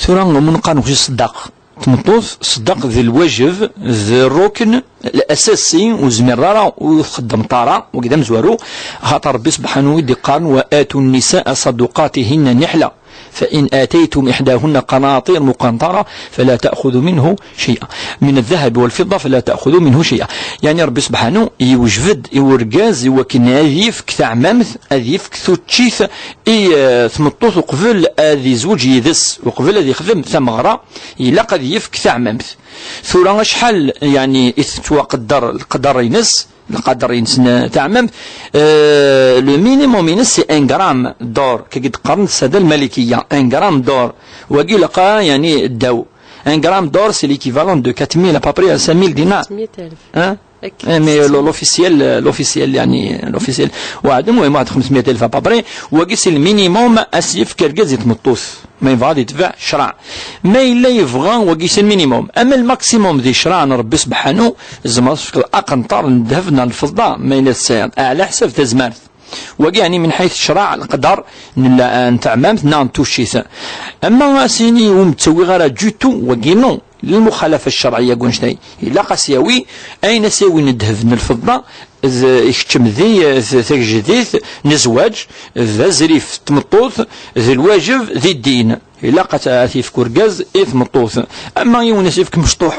Tura, umunqan usi ṣṣdaq. Tmeṭṭut, ṣṣdaq d lwajeb, d rrukn, l-asasi, ur zmireḍ ara, ur txeddmeḍ ara, wagi d amezwaru, axaṭer Rebbi sebḥanu i d-iqqaren, وآتوا النساء صدقاتهن نحلة. فإن آتيتم إحداهن قناطير مقنطرة فلا تأخذوا منه شيئا. من الذهب والفضة فلا تأخذوا منه شيئا. Yeɛni Rebbi sebḥanu yewjeb-d i urgaz i wakken ad yefk taɛmamt, ad yefk tuččit i, eh, tmeṭṭut uqbel ad izweǧ yid-s, uqbel ad yexdem tameɣra, ilaq ad yefk taɛmamt. Tura acḥal, yeɛni, i tettwaqedder lqedr-ines, lqader-ines n taɛmamt, euh, le minimum-ines, c'est un gramme d'or, kagi d-qqaren ssada lmalikiya, un gramme d'or. Wagi ilaq, yeɛni, ddaw. Un gramme d'or, c'est l'équivalent de quatre mille à peu près à cinq mille dinars. Quatre mille alef. Hein? Akka. Eh, mais l-, l'officiel, euh, l'officiel, yeɛni, l'officiel. Waɛd, المهم, waɛd خمسمية ألف à peu près. Wagi, c'est le minimum, as-yefk argaz i tmeṭṭut. Ma yebɣa ad yetbeɛ ccṛeɛ. Ma yella yebɣa, wagi c'est le minimum. Ama le maximum di ccṛeɛ n Rebbi sebḥanu, tzemreḍ ad tefkeḍ aqenṭar n ddheb neɣ lfeḍḍa, ma yella tesɛiḍ, ɛla ḥsab tazmert. Wagi, yeɛni, min ḥayt ccṛeɛ, leqder n la-, n teɛmamt neɣ n tuccit. Ama as-yini ur m-ttawiɣ ara du tout, wagi non. Lmuxalafa ccerɛiyya deg wannect-a. Ilaq as-yawi ayen as-yawin ddheb n lfeḍḍa, d, ikeččem di, d tagejdit n zzwaǧ, d azrif n tmeṭṭut, d lwajeb di ddin. Ilaq ad t-, ad t-yefk urgaz i tmeṭṭut. Ama yiwen as-yefk mecṭuḥ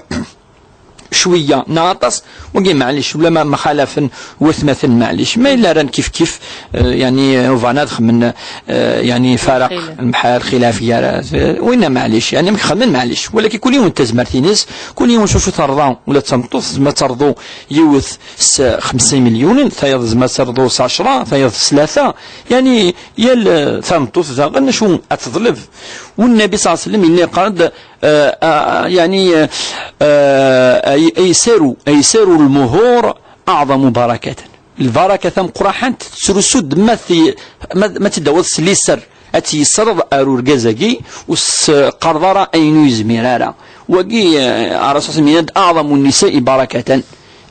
cwiyya neɣ aṭas, wagi maɛlic, wala ma mxalafen watmaten maɛlic. Ma yella ran kif kif, eh, yeɛni, eh, uban ad xemmen, eh, yeɛni, faraq lxilaf. Lmḥal, xilaf gar, eh, winna maɛlic, yeɛni, amek xemmen maɛlic. Walakin kul yiwen d tazmert-ines, kul yiwen s wacu terḍa, ula d tameṭṭut, tezmer ad terḍu yiwet s xemsa imelyunen, tayeḍ tezmer ad terḍu s ɛecṛa, tayeḍ s tlata, yeɛni, yal, eh, tameṭṭut daɣen acu ad teḍleb. Wennabi ṣalla Llahu ɛalayhi wa sallam yenna, yeqqar-d, eh, eh, yeɛni, eh, eh, ay-, aysaru, aysaru lmuhur aɛḍamu barakatan. Lbaraka tameqqraḥant tettrusu-d ma ti-, ma, ma tt-id-tawiḍ s liser, ad tt-yessreḍ ar urgaz-agi, ur s-qqareḍ ara ayen ur yezmir ara. Wagi, eh, Ṛṛasul yenna-d, أعظم النساء بركة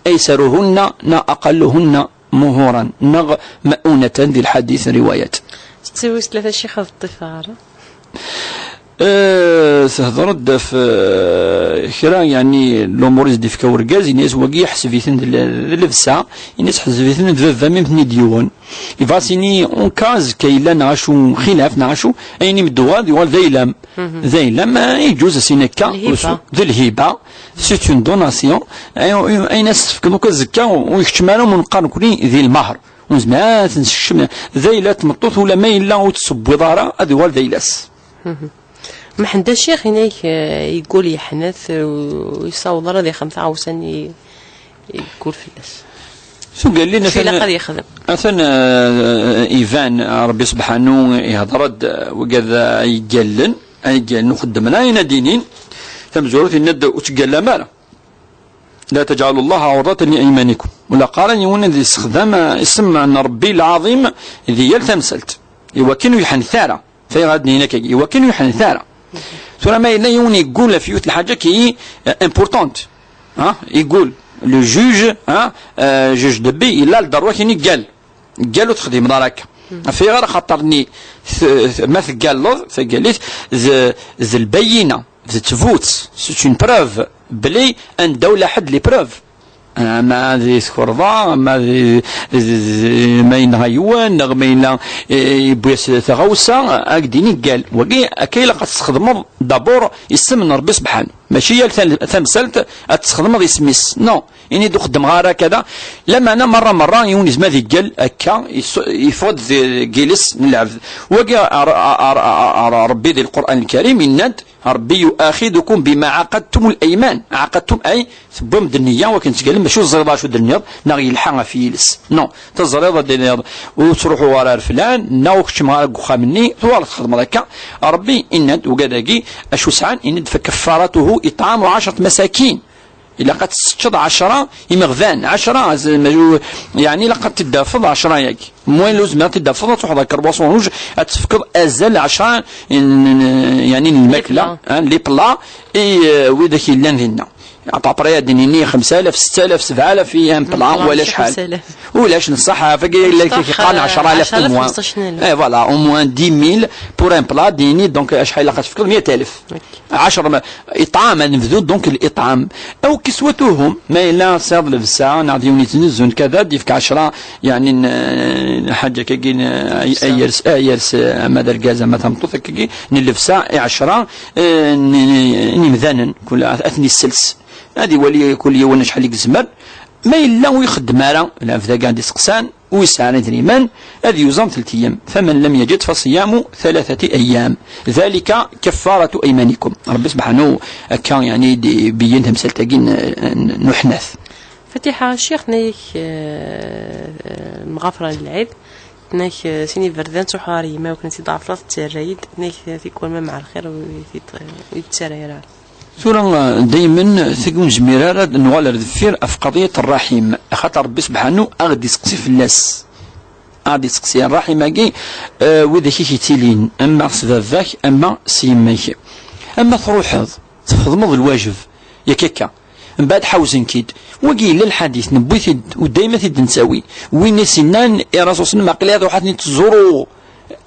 أيسرهن neɣ أقلهن مهورا neɣ مؤونة di lḥadit, riwayat. Tettawis tlata ccix ad ṭṭifeɣ ara. Eh, tehder-d ɣef, eh, kra, yeɛni, lumuṛ i s-d-ifka urgaz, yenna-yas wagi ḥseb-iten d le-, d llebsa, yenna-yas ḥseb-iten d baba-m, mi ten-id-yuɣen. Yebɣa ad s-yini, en cas azekka yella neɣ acu xilaf, neɣ acu, ayen i m-d-tuɣal, yuɣal d ayla-m. D ayla-m, eh, yeǧǧuz ad s-yini akka, lhiba. D lhiba, c'est une donation. Ay-, ayen as-tefkeḍ akk azekka, ur ikeččem ara, ur neqqar nekkni di lmehr. Ur nezmir ara ad t-nessekcem. D ayla n tmeṭṭut, ula ma yella ur t-tessewwiḍ ara, ad yuɣal d ayla-s. Mḥend Acix, inek, eh, yeggul yeḥnet, eh, ur yessaweḍ ara ad ixdem taɣawsa-nni yeggul fell-as. Tugalin, acu ilaq ad yexdem? Atan, eh, iban, Ṛebbi sebḥanu ihder-d, eh, wigad ay yeggallen, ay yeggallen ur xeddmen ara, ayen ad d-inin, tamezwarut yenna-d ur ttgallam ara. لا تجعلوا الله عرضة لأيمانكم. Ur ilaq ara yiwen ad yessexdam, eh, isem n Ṛebbi lɛaḍim di yal tamsalt. Iwakken ur yeḥnet ara. Fayɣer ad d-nini akkagi, iwakken ur yeḥnet ara. Tura ma yella yiwen yeggul ɣef yiwet lḥaǧa qui est, euh, importante, hein, yeggul, le juge, hein, euh, juge de paix, yella lderwa kini ggal, ggal ur texdimeḍ ara akka. Ɣef ayɣer? Axaṭer-nni t-, t-, ma teggalleḍ, taggallit, d, d lbayyina, d ttbut, c'est une preuve, belli anda ula ḥedd les preuves. Ama di tkurḍa, ama di, di, di, ma yenɣa yiwen, neɣ ma yella, eh, yewwi-as taɣawsa, ad k-d-yini ggal. Wagi, akka ilaq ad tessexdmeḍ d'abord isem n Ṛebbi sebḥanu. Mačči yal tan-, tamsalt ad tessexdmeḍ isem-is. Non, ini-d ur xeddmeɣ ara kada. Lameɛna merra merra, yiwen yezmer ad iggal akka, yeffeɣ-d deg yiles n lɛebd. Wagi, ar-, ar-, ar-, ar-, Ṛebbi di Lqur'an Lkarim yenna-d, Ṛebbi يؤاخذكم بما عقدتم الأيمان. عقدتم أي tewwim-d nniya, wakken tettgalem, mačči ur teẓriḍ acu d-tenniḍ, neɣ yelḥa ɣef yiles. Non, teẓriḍ ad d-tiniḍ, ur ttruḥuɣ ara ar flan, neɣ ur keččmeɣ ara deg uxxam-nni, tuɣaleḍ txedmeḍ akka. Ṛebbi yenna-d, ugad-agi, acu sɛan, yenna-d, فكفارته إطعام عشرة مساكين. Ilaq ad tesseččeḍ ɛecṛa imeɣban, ɛecṛa, z-, ma-, yeɛni ilaq ad t-id-tafeḍ ɛecṛa-yagi. Moyen ur tezmireḍ ad t-id-tafeḍ, ad truḥeḍ ar Croissant Rouge, ad tefkeḍ azal ɛecṛa n, n, yeɛni n lmakla, hein, les plats, i, eh, widak yellan dinna. Après ad d-nini xemsa alaf, setta alaf, sebɛa alaf i un plat, wala acḥal. Ulac, neṣṣaḥ, fagi la kiqan ɛecra alaf au moins. Eh, voilà, au moins dix mille pour un plat, d-nini, donc, acḥal ilaq ad tefkeḍ? Meyya alaf. Ɛecra ma-, iṭɛam, ad nebdu, donc, l'iṭɛam. Aw kiswatuhum, ma yella tesɛiḍ lebsa, neɣ d yiwen yettnuzzun kada, ad d-yefk ɛecra, yeɛni, n-, lḥaǧa akkagi, n-, ay-, ay yers, ay yers, ama d argaz, ama d tameṭṭut, akkagi, n lebsa, i ɛecra, eh, n-, n-, n imdanen, kul, ad ten-issels. Ad iwali kul yiwen acḥal i yezmer. Ma yella ur ixeddem ara, lɛebd-agi ad d-iseqsan, ur yesɛi ara idrimen, ad yuẓam telt ayyam. فمن لم يجد فصيام ثلاثة أيام ذلك كفارة أيمانكم. Ṛebbi subḥanahu akka, yeɛni, d-, ibeyyen tamsalt-agi n, n, n uḥnat. Fatiḥa, ccix, tenna-yak, eh, eh, mɣafra n lɛid, tenna-yak, eh, sin iberdan, ttruḥ ɣer yemma, akken ad tt-id-tɛafreḍ, tettarra-yi-d, tenna-yak, eh, tikwal ma mɛa lxir, ur t-id-, ur yettarra ara. Tura, eh, daymen, tagi ur nezmir ara ad nuɣal ar deffir ɣef qeḍyat n ṛṛaḥim, axaṭer Ṛebbi subḥanahu a ɣ-d-iseqsi fell-as. A ɣ-d-iseqsi, ṛṛaḥim-agi, eh, widak i k-ittilin, ama s baba-k, ama s yemma-k. Ama truḥeḍ, txedmeḍ lwajeb, yak akka. Mbeɛd ḥawzen-k-id. Wagi yella lḥadit, newwi-t-id, u dayma t-id-nettawi. Win i s-innan i Rasul sallam, aql-i ad ruḥ ad ten-id-ẓuruɣ,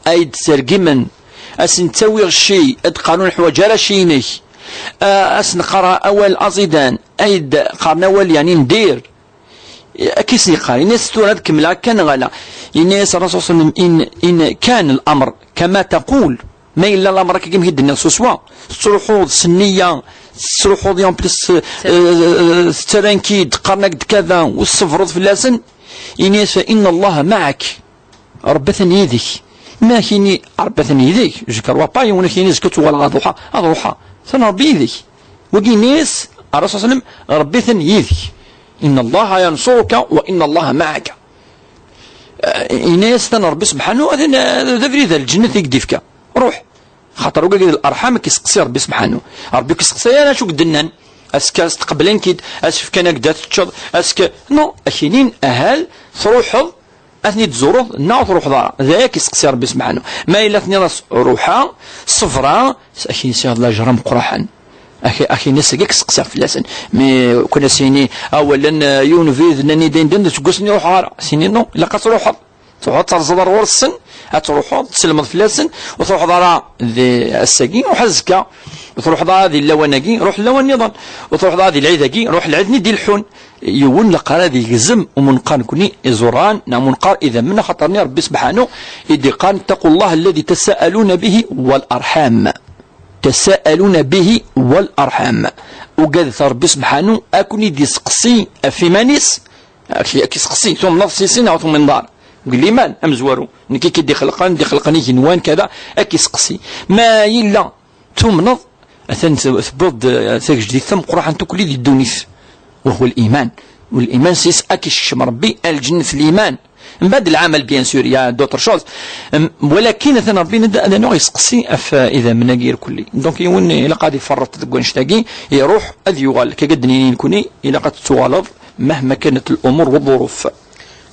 ay d-ttergimen. Ad sen-ttawiɣ cci, ad d-qqaren ur neḥwaǧ ara cci-inek. A-, ad sen-qqareɣ awal aẓidan, ay d-qqaren awal, yeɛni, n dir. Akka i sen-yeqqar. Ini-as tura ad kemmleɣ akka neɣ ala. Ini-as Rasul sallam, in, in kan al-amr kama taqul. Ma yella lamer akka, amek i d-tenniḍ swaswa, tettruḥuḍ s nniya, tettruḥuḍ en plus, eh, eh, tettarran-k-id, qqaren-ak-d kada, ur tṣebbreḍ fell-asen, ini-as, fa inna Allaha ma'ak. Ṛebbi atan yid-k. Ma ak-ini Ṛebbi atan yid-k, je crois pas yiwen ak-yini azekka ad tuɣaleḍ ad ruḥeḍ, ad ruḥeḍ. Atan Ṛebbi yid-k. Wagi ini-as, Ṛṛasul sallam, Ṛebbi atan yid-k. Inna Allaha yansuruka wa inna Allaha ma'aka. Eh, ini-as atan Ṛebbi subḥanahu, atan, eh, d abrid ar lǧennet i k-d-ifka. Ruḥ. Xaṭer wagi d larḥam i k-iseqsi Ṛebbi subḥanahu. Ṛebbi ur k-iseqsi ara acu i k-d-nnan. Azekka ad s-tqeblen-k-id, ad s-fkan-ak-d ad teččeḍ, azekka, non, ad k-inin ahal truḥeḍ, ad ten-id-tẓureḍ, neɣ ur truḥeḍ ara. D aya i k-iseqsi Ṛebbi subḥanahu. Ma yella tenniḍ-as, ruḥeɣ, ṣebreɣ, ad k-insiɣ d lajr ameqqraḥen. Ak-, ak-ini-as, agi i k-seqsiɣ fell-asen. Mi kun as-yini, awalen, eh, yiwen ubrid nnan-iyi-d ayen d seg wass-nni ur ruḥeɣ ara. As-yini, non, ilaq ad truḥeḍ. Truḥeḍ ad terẓeḍ ar ɣur-sen, ad truḥeḍ, tselmeḍ fell-asen, ur truḥeḍ ara di ass-agi, ruḥ azekka. Ur truḥeḍ ara di lawan-agi, ruḥ lawan nniḍen. Ur truḥeḍ ara di lɛid-agi, ruḥ lɛid-nni d-ileḥḥun. Yiwen leqrar ad yegzem umenqar nekni iẓuran, neɣ umenqar idammen, axaṭer-nni Ṛebbi subḥanahu i d-iqqaren, اتقوا الله الذي تساءلون به والأرحام. تساءلون به والأرحام. Ugadet Ṛebbi subḥanahu, ad ken-id-iseqsi ɣef iman-is, ad k-, ad k-iseqsi, tumneḍ s isin neɣ ur tumineḍ ara? Deg liman amezwaru, nekk i k-id-ixelqen, d-ixelqen igenwan, kada, ad k-iseqsi. Ma yella tumneḍ, atan t-, tewwiḍ-d, eh, tagejdit tameqqrant akk di ddunit, وهو الإيمان. Liman s-is ad k-isekcem Ṛebbi ar lǧennet, liman. Mbeɛd lɛamal, bien sûr, il y a d'autres choses. Em, walakin atan Ṛebbi ad, ad nuɣ iseqsi ɣef, eh, idammen-agi irkelli. Donc, yiwen ilaq ad iferreṭ deg wanect-agi, iruḥ, ad yuɣal. Akka i d-nini nekni, ilaq ad tettuɣaleḍ مهما كانت الأمور والظروف.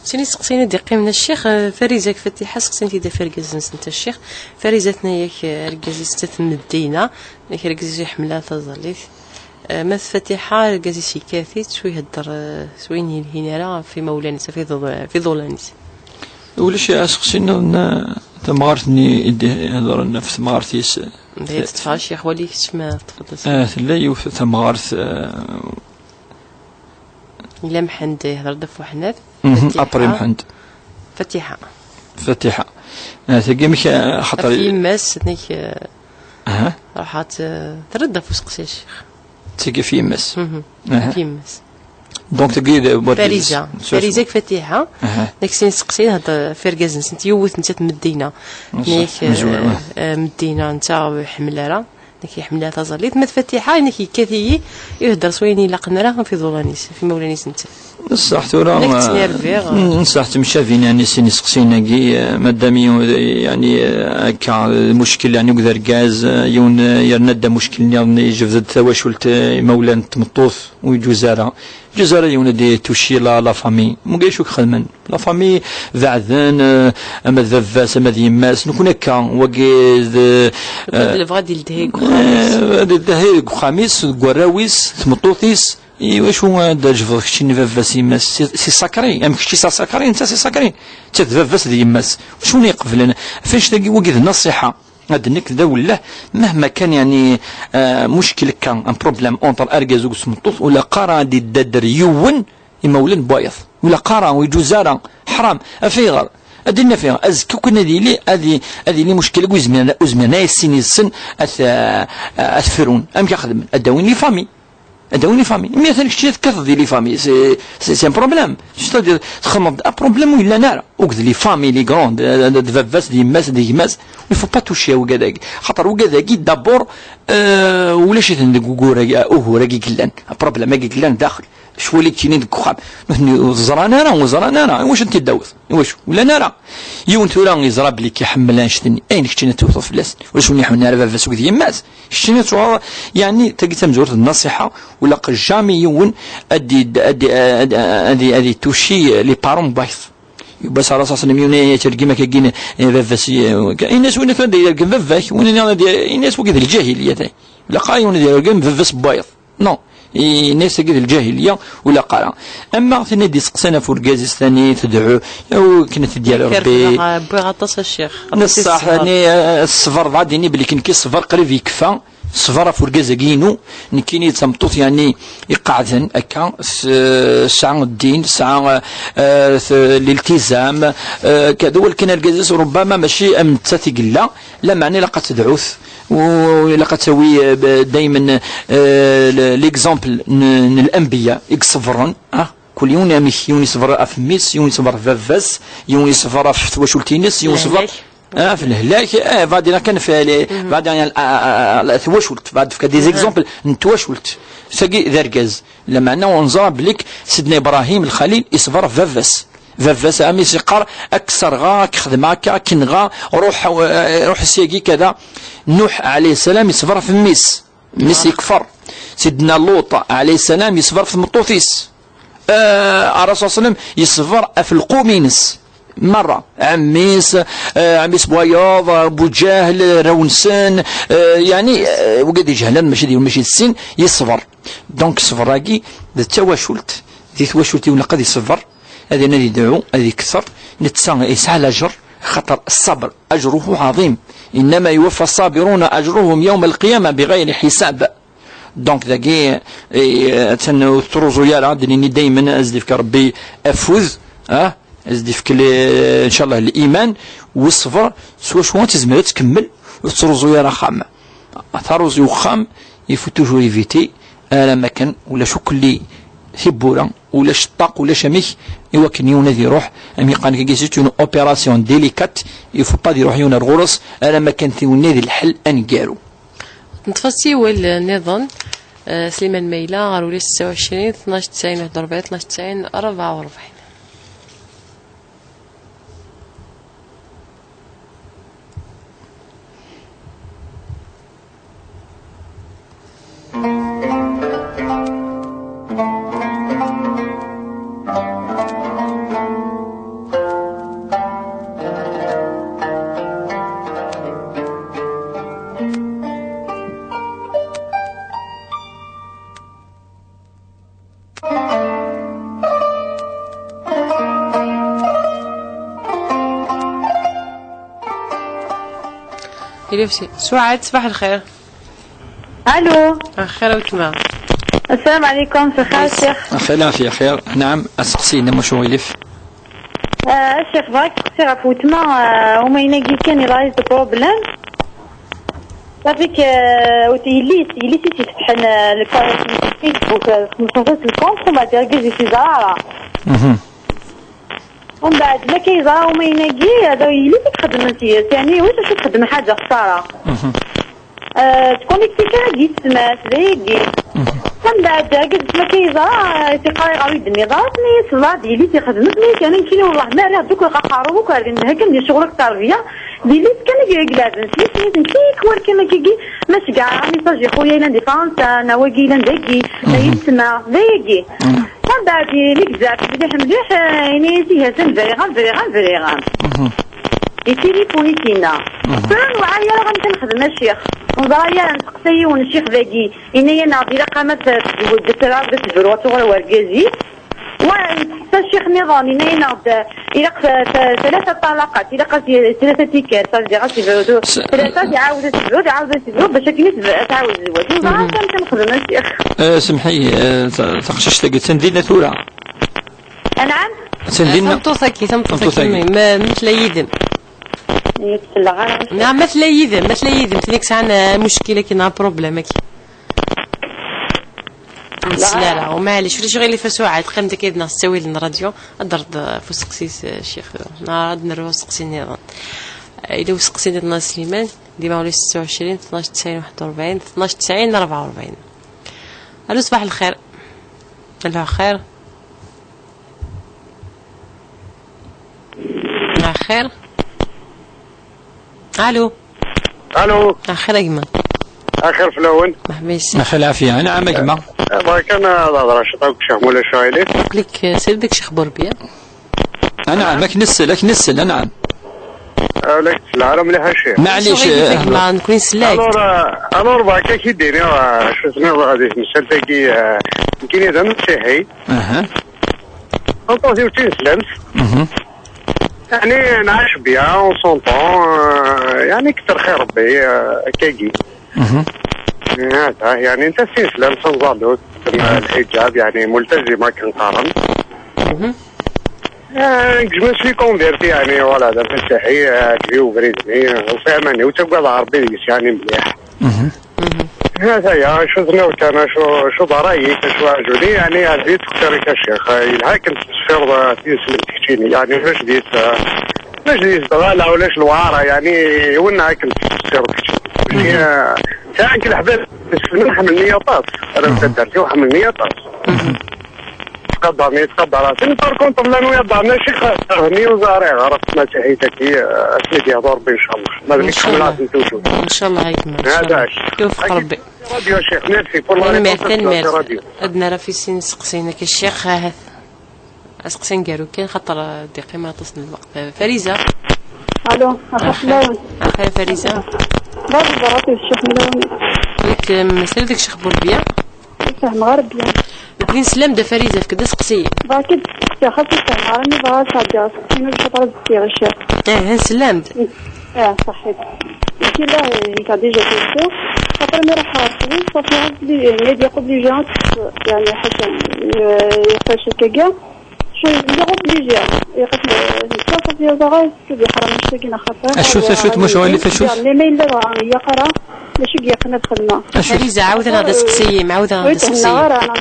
Sin iseqsiyen i d-iqqimen a ccix, eh, Fariza akked Fatiḥa seqsint-id ɣef irgazen-nsent a ccix. Fariza tenna-yak, eh, argaz-is ttaf Medina, nek argaz-is iḥemmel taẓallit. Eh, ma d Fatiḥa, argaz-is yekkat-itt, ur ihedder, eh, s wayen yelhin ara ɣef imawlan-is, ɣef iḍu-, ɣef iḍulan-is. Ulac aseqsi nniḍen, eh, tamɣart-nni i d-ihedren ɣef temɣart-is. D ay teṭṭfeɣ a ccix, wali kečč ma teṭṭfeḍ. Ah, tella yiwet tamɣart, eh, Yella Mḥend ihder-d ɣef uḥnat. Mhm, Fatiḥa. Après Mḥend. Fatiḥa. Fatiḥa. Ah, tagi amek, ah, xaṭer ɣef yemma-s, nek, ah, aha, ruḥat, ah, terra-d ɣef useqsi a ccix. Tagi ɣef yemma-s. Mhm. Aha. Ɣef yemma-s. Donc tagi d, what is Fariza. Fariza akked Fatiḥa. Aha. Nek sin iseqsiyen, hedder ɣef irgazen-nsent, yiwet nettat Medina. Nek, mezwar, ah, ah, Medina netta ur iḥemmel ara. Nek iḥemmel taẓallit, ma d Fatiḥa, nek yekkat-iyi, ihedder s wayen ilaqen ara ɣef iḍulan-is, ɣef imawlan-is netta. Ṣṣeḥ tura, nek ttnerviɣ. Mm, ṣṣeḥ temcabin, yeɛni, sin iseqsiyen-agi, eh, madam, yeɛni, eh, akka, lmuckel, yeɛni, akked argaz, eh, yiwen, eh, yerna-d amuckel nniḍen, yejbed-d tawacult, eh, imawlan n tmeṭṭut, ur yeǧuz ara. Ǧiz ara yiwen ad d-tucci la, la famille. Mugi acu i xedmen? La famille beɛden, eh, ama d baba-s, ama d yemma-s. Nekni akka, wagi d, eh, lebɣa ad yeldi deg uxxam-is. Eh, ad yeldi deg uxxam-is, deg warraw-is, tmeṭṭut-is. I wacu ad d-tjebdeḍ keččini baba-s, yemma-s? C'est, c'est sacré. Am kečči c'est sacré, netta c'est sacré. Netta d baba-s d yemma-s. Wacu i iqeblen? Ɣef annect-agi, wagi d nasiḥa. Ad nekk d awellah, mahma kan, yeɛni, eh, muckil akka, un problème entre argaz akked tmeṭṭut, ula qqareɣ ad yeddader yiwen imawlan n wayeḍ. Ula qqareɣ ur yeǧuz ara, ḥram. Af ayɣer? Ad d-naf ayɣer. Azekka kan ad yili, ad y-, ad yili muckil akked uzmir, uzmir n ay sin yid-sen ad, eh, ad frun. Amek a xedmen? Ad d-awin les familles. Ad d-awin les familles. Mi atan keččini tekkateḍ di les familles, c'est, c'est, c'est un problème. C'est-à-dire, txedmeḍ un problème ur yellan ara. Akked les familles, les grandes, eh, d baba-s, d yemma-s, d gma-s. Il faut pas toucher i wigad-agi. Xaṭer wigad-agi, d'abord, eh, ulac-iten deg ugur-agi, ugur-agi yellan. Problème-agi yellan daxel. Cwali keččini deg uxxam. Nutni ur ẓran ara, ur ẓran ara. Iwacu ad ten-id-tawiḍ? Iwacu? Ur llan ara. Yiwen tura yeẓra belli k-iḥemmel annect-nni. Ayen keččini ad tewteḍ fell-asen? Ulac win iḥemmlen ara baba-s akked yemma-s. Keččini ad tuɣaleḍ, yeɛni, tagi d tamezwarut n nasiḥa, ur ilaq jamais yiwen ad d-, ad d-, ad d-, ad d-, ad d-, ad d-, ad d-itucci les parents n wayeḍ. Yiwwas ara ṣaṣnem yiwen ad yergem akkagi, eh, baba-s, eh, ini-as win ad yergem baba-k, win ad d-, ini-as wagi d lǧahiliya tagi. Ilaq ara yiwen ad yergem baba-s n wayeḍ. Non. Ini-as tagi d lǧahiliya, ur ilaq ara. Ama tin i d-iseqsan ɣef urgaz-is tani tedɛu, aw akken ad t-id-yerr Rebbi. Wwiɣ aṭas a ccix. Neṣṣaḥ, ṣṣber. Tani, eh, ṣṣber, d ad ini belli nekk ṣṣber qrib yekfa. Ṣṣber ɣef urgaz-agi-inu, nekkini d tameṭṭut, yeɛni, iqeɛden akka, s-, tesɛa ddin, tesɛa, eh, t-, l'iltizam, eh, kada, walakin argaz-is rubbama mačči am nettat i yella, lameɛna ilaq ad tedɛut, u ilaq ad tawi, eh, b-, daymen, eh, l-, l'exemple n, n l'anbiya i iṣebbren, ah, kul yiwen amek, yiwen iṣebber ɣef mmi-s, yiwen iṣebber ɣef baba-s, yiwen iṣebber ɣef twacult-ines, yiwen iṣebber Lehlak. Ah, ɣef lehlak, eh, بعدين كان في ال-، بعدين ال-، آه، آه، آه، twacult, بعد في des exemples n twacult. Tagi d argaz. Lameɛna ur neẓra belli Sidna Ibrahim Lxalil iṣber ɣef baba-s. Baba-s, ɛemmi-s iqqar, ad k-serɣeɣ, ad k-xedmeɣ akka, ad k-nɣeɣ, ruḥ, eh, ruḥ syagi kada. Nuḥ ɛalayhi ssalam iṣber ɣef mmi-s. Mmi-s yekfer. Sidna Luṭ ɛalayhi ssalam iṣber ɣef tmeṭṭut-is. Eh, Ṛṛasul ṣalla Llahu ɛalayhi wa sallam yeṣber ɣef lqum-ines merra. Ɛemmi-s, eh, ɛemmi-s n wayeḍ, Abu Ǧahl, arraw-nsen, eh, yeɛni, eh, wigad iǧehlen, mačči d yiwen, mačči d sin, yeṣber. Donc, ṣṣber-agi d tawacult, di twacult-iw ilaq ad iṣebber, ad, ad idɛu, ad ikter, netta yesɛa lajer, xaṭer ṣṣber, أجره عظيم. إنما يوفى الصابرون أجرهم يوم القيامة بغير حساب. Donc, dagi, eh, attan ur tettruẓu ara, ad d-nini daymen, ad s-d-ifk Rebbi afud, ah, ad s-d-ifk le-, ncallah, liman, u ṣṣber, s wacu ad tezmer ad tkemmel, ur tettruẓu ara axxam. Taruẓi uxxam, il faut toujours éviter, alamma kan ulac akk li tiwwura, ulac ṭṭaq, ulac amek, i wakken yiwen ad iruḥ, am yeqqaren kagi, c'est une opération délicate, il faut pas ad iruḥ yiwen ar ɣur-s, alamma kan tiwenni d lḥel aneggaru. Neṭṭef asiwel nniḍen, eh, Sliman Mayla, ɣer ula setta u ɛecrin, tnac tesɛin u rebɛa, tnac tesɛin u rebɛa. Ilifsi. Suɛad, ṣbaḥ lxir. Allo. Axir a weltma. Assalam ɛlikum, xir a ccix. Axir, lɛafya, xir. Naɛam, aseqsi-inem wacu ilif? Ah, a ccix, bɣiɣ ad seqsiɣ ɣef weltma, ah, umaynagi kan il a eu des problèmes. Avec, euh, yelli-s, yelli-s i s-ifetḥen, euh, le compte Facebook, euh, xemsa lkompte, umbeɛd argaz ur t-yeẓra ara. Mhm. Umbeɛd, ma akka yeẓra umaynagi, hada yelli-s i ixeddmen yes, yeɛni, ulac acu txeddem ḥaǧa xsara. Mhm. Euh, tkunekti kan ad d-yessetmas, d ayagi. Mhm. Umbeɛd, argaz-is ma akka yeẓra, euh, tiqari ɣer wi d-tenniḍ ara, tenna-yas, "Wellah, d yelli-s ixedmen", tenna-yas, "Yeɛni, nekkini, wellah, ma rriɣ-d akk aqerru-w akk ar din, d hakan di ccɣel akked terbiya." Di lit kan i ilɛeben s yisem-is, tikwal kan akkagi, ma ceggɛeɣ amiṣaj i xuya yellan di Fransa, neɣ wagi yellan dagi, mhm, yesma, d ayagi. Mhm. Mbeɛd, ili-k zeɛf mliḥ mliḥ, eh, ini-as ihi atan briɣ-am, briɣ-am, briɣ-am. Mhm. Itilifuni-k inna. Mhm. Tura ur newɛi ara amek nexdem a ccix. Ur neẓra ara, nesteqsa yiwen ccix dagi, yenna-yaneɣ-d ilaq-am ad tezweǧ, ad tɛawed ad tebru, ad tuɣal wergaz-ik. Wa, nesteqsa ccix nniḍen, yenna-yaneɣ-d ilaq ta-, ta-, tlata ṭṭalaqat, ilaq ad t-, tlata tikkal, ça veut dire ad tebru, tlata, ad iɛawed ad tebru, ad iɛawed ad tebru, bac akken i teb-, ad tɛawed tzewweǧ. Ur neẓra ara amek nexdem a ccix. Eh, semḥ-iyi, eh, ta-, taqcict-agi attan dinna tura. Anɛam? Attan dinna. Tameṭṭut-agi, tameṭṭut-agi, tameṭṭut-agi. Ma, ma tella yid-m. Ur tt-selleɣ ara. Neɣ ma tella yid-m, ma tella yid-m, tella yesɛan, eh, amuckil-agi neɣ aproblème-agi. Ur tt-selli ara. Umaɛlic, ulac aɣilif a Suɛad, qqim-d akka yid-neɣ s ttawil n rradyu, ad d-terreḍ, eh, ɣef usteqsi-s, eh, ccix, neɣ ad nerr asteqsi nniḍen. Eh, yella usteqsi nniḍen a Sliman, dima ulac ستة وعشرين اثناش تسعين واحد وأربعين اثناش تسعين أربعة وأربعين. Allo, ṣbaḥ lxir. Allo, xir. Axir. Allo. Allo. Axir a gma. Axir fell-awen. Merḥba yes-k. Axir lɛafiya. Anɛam a gma. Eh, bɣiɣ kan ad hedreɣ ciṭ akked Ccix Mulay Cuɛili. Aql-ik, eh, srid akked Ccix Burbiya. Anɛam, ad k-nessel, ad k-nessel, anɛam. Eh, la k-ttleɣ ara mliḥ a Ccix. Maɛlic, acu i eh, gma, nekni nsell-ak. Alors, eh, alors, bɣiɣ kan ad k-id-iniɣ, eh, acu tenniḍ di temsalt-agi, eh, nekkini d amasiḥi. Aha. Tameṭṭut-iw d tineslemt. Mhm. Yeɛni, nɛac bien, on s'entend, euh, yeɛni, kter xir Rebbi, euh, akkagi. Mhm. Hada, yeɛni, netta d tineslemt, tanẓadut, lḥiǧab, yeɛni, multazima, akken qqaren. Mhm. Euh, je me suis converti, yeɛni, voilà, d amasiḥi, euh, ɛǧeb-i ubrid-nni, ufiɣ iman-iw, ttagadeɣ Rebbi deg-s, yeɛni, mliḥ. Mhm. Hata ya, acu tenniḍ kan, acu, acu d ṛṛay-ik, acu ɛjuni, yeɛni, ɛjeb-it uxtir-ik a ccix, yelha akken tettṣeffireḍ, eh, tineslemt keččini, yeɛni, ulac deg-s, eh, ulac deg-s dɣala, ulac lewɛara, yeɛni, iwenneɛ akken tettṣeffireḍ keččini. Mhm. Eh, sɛiɣ nekk leḥbab, iselmen ḥemmlen-iyi aṭas, arraw n taddart-iw ḥemmlen-iyi aṭas. Mhm. Ttqadaren-iyi, ttqadaren-asen. Par contre, llan wiyaḍ daɣen, acu kerhen-iyi ur ẓriɣ ara ɣef tmasiḥit-agi, eh, asmi d-yehḍu Rebbi, ncallah. Ma d nekk ḥemmleɣ-ten toujours. Ncallah a gma, ncallah. Hada. Yewfeq Rebbi. Radio, a ccix, merci pour la réponse. Tanemmirt, tanemmirt. Radio. Ad nara fi sin iseqsiyen akka, ccix, ahat. Aseqsi aneggaru kan, xaṭer, eh, d-iqqim aṭas n lweqt. Eh, Fariza. Allo, axir fell-awen. Axir a Fariza. Bɣiɣ ad ẓreɣ akked Ccix Mulay. Nekk, em, srid akked Ccix Burbiya. Ur fehmeɣ ara bien. Nekni nsell-am-d a Fariza, efk-d aseqsi. Bɣiɣ kan ad d-steqsiɣ, xas ur fehmeɣ ara, mi bɣiɣ ad sɛeddiɣ aseqsi, ma ulac xaṭer ad d-steqsiɣ ccix. Ih, nsell-am-d. Eh, ṣaḥḥit. Nekki la, nekk déjà question. Après, mi ruḥeɣ ɣer ṭṭbib, ṣafi, mi d-yeqq obligé, yeɛni, ḥaca, eh, yeqqa ccek-agi. Lliɣ obligé. Yeqqim, eh, ṣafi, yeẓra, yeḥram ccek-agi neɣ xaṭer. Acu, acu, acu, tmucuɣ, acu? Mais ma yella dɣa, ilaq ara, d acu i yeqqen ad xedmeɣ? Acu? Fariza, ɛawed-aneɣ-d aseqsi-im, ɛawed-aneɣ-d aseqsi-im. Ur yi-thenna ara, ana.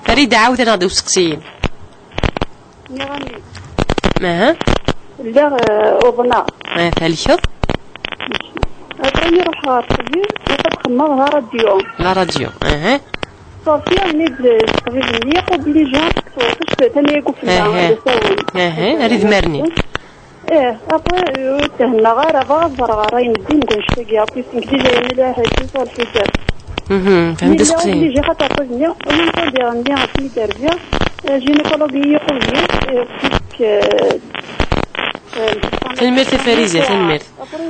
Farida, ɛawed-aneɣ-d aseqsi-im. Nniɣ-am-d. Aha. Lliɣ, eh, uḍneɣ. Ah, thelkeḍ? Après, mi ruḥeɣ ɣer ṭṭbib, ilaq ad xedmeɣ la radio. La radio, aha. Ṣafi, mi d-, ṭṭbib-nni, obligé, ṭṭbib, tama-agi ufella, aha, d asawen. Aha, ar idmaren-im. Eh, après, ur thennaɣ ara, bɣiɣ ad ẓreɣ ṛṛay n ddin deg wannect-agi, puisque déjà yella ḥaǧa sur le hijab. Mhm, fehmeɣ aseqsi. Obligé, xaṭer ṭṭbib-nni, au même temps, diɣ, nniɣ-as mi d-rbiɣ, eh, gynécologue i yi-iqublen, eh, puisque, eh, eh, tanemmirt a Fariza, tanemmirt. Après,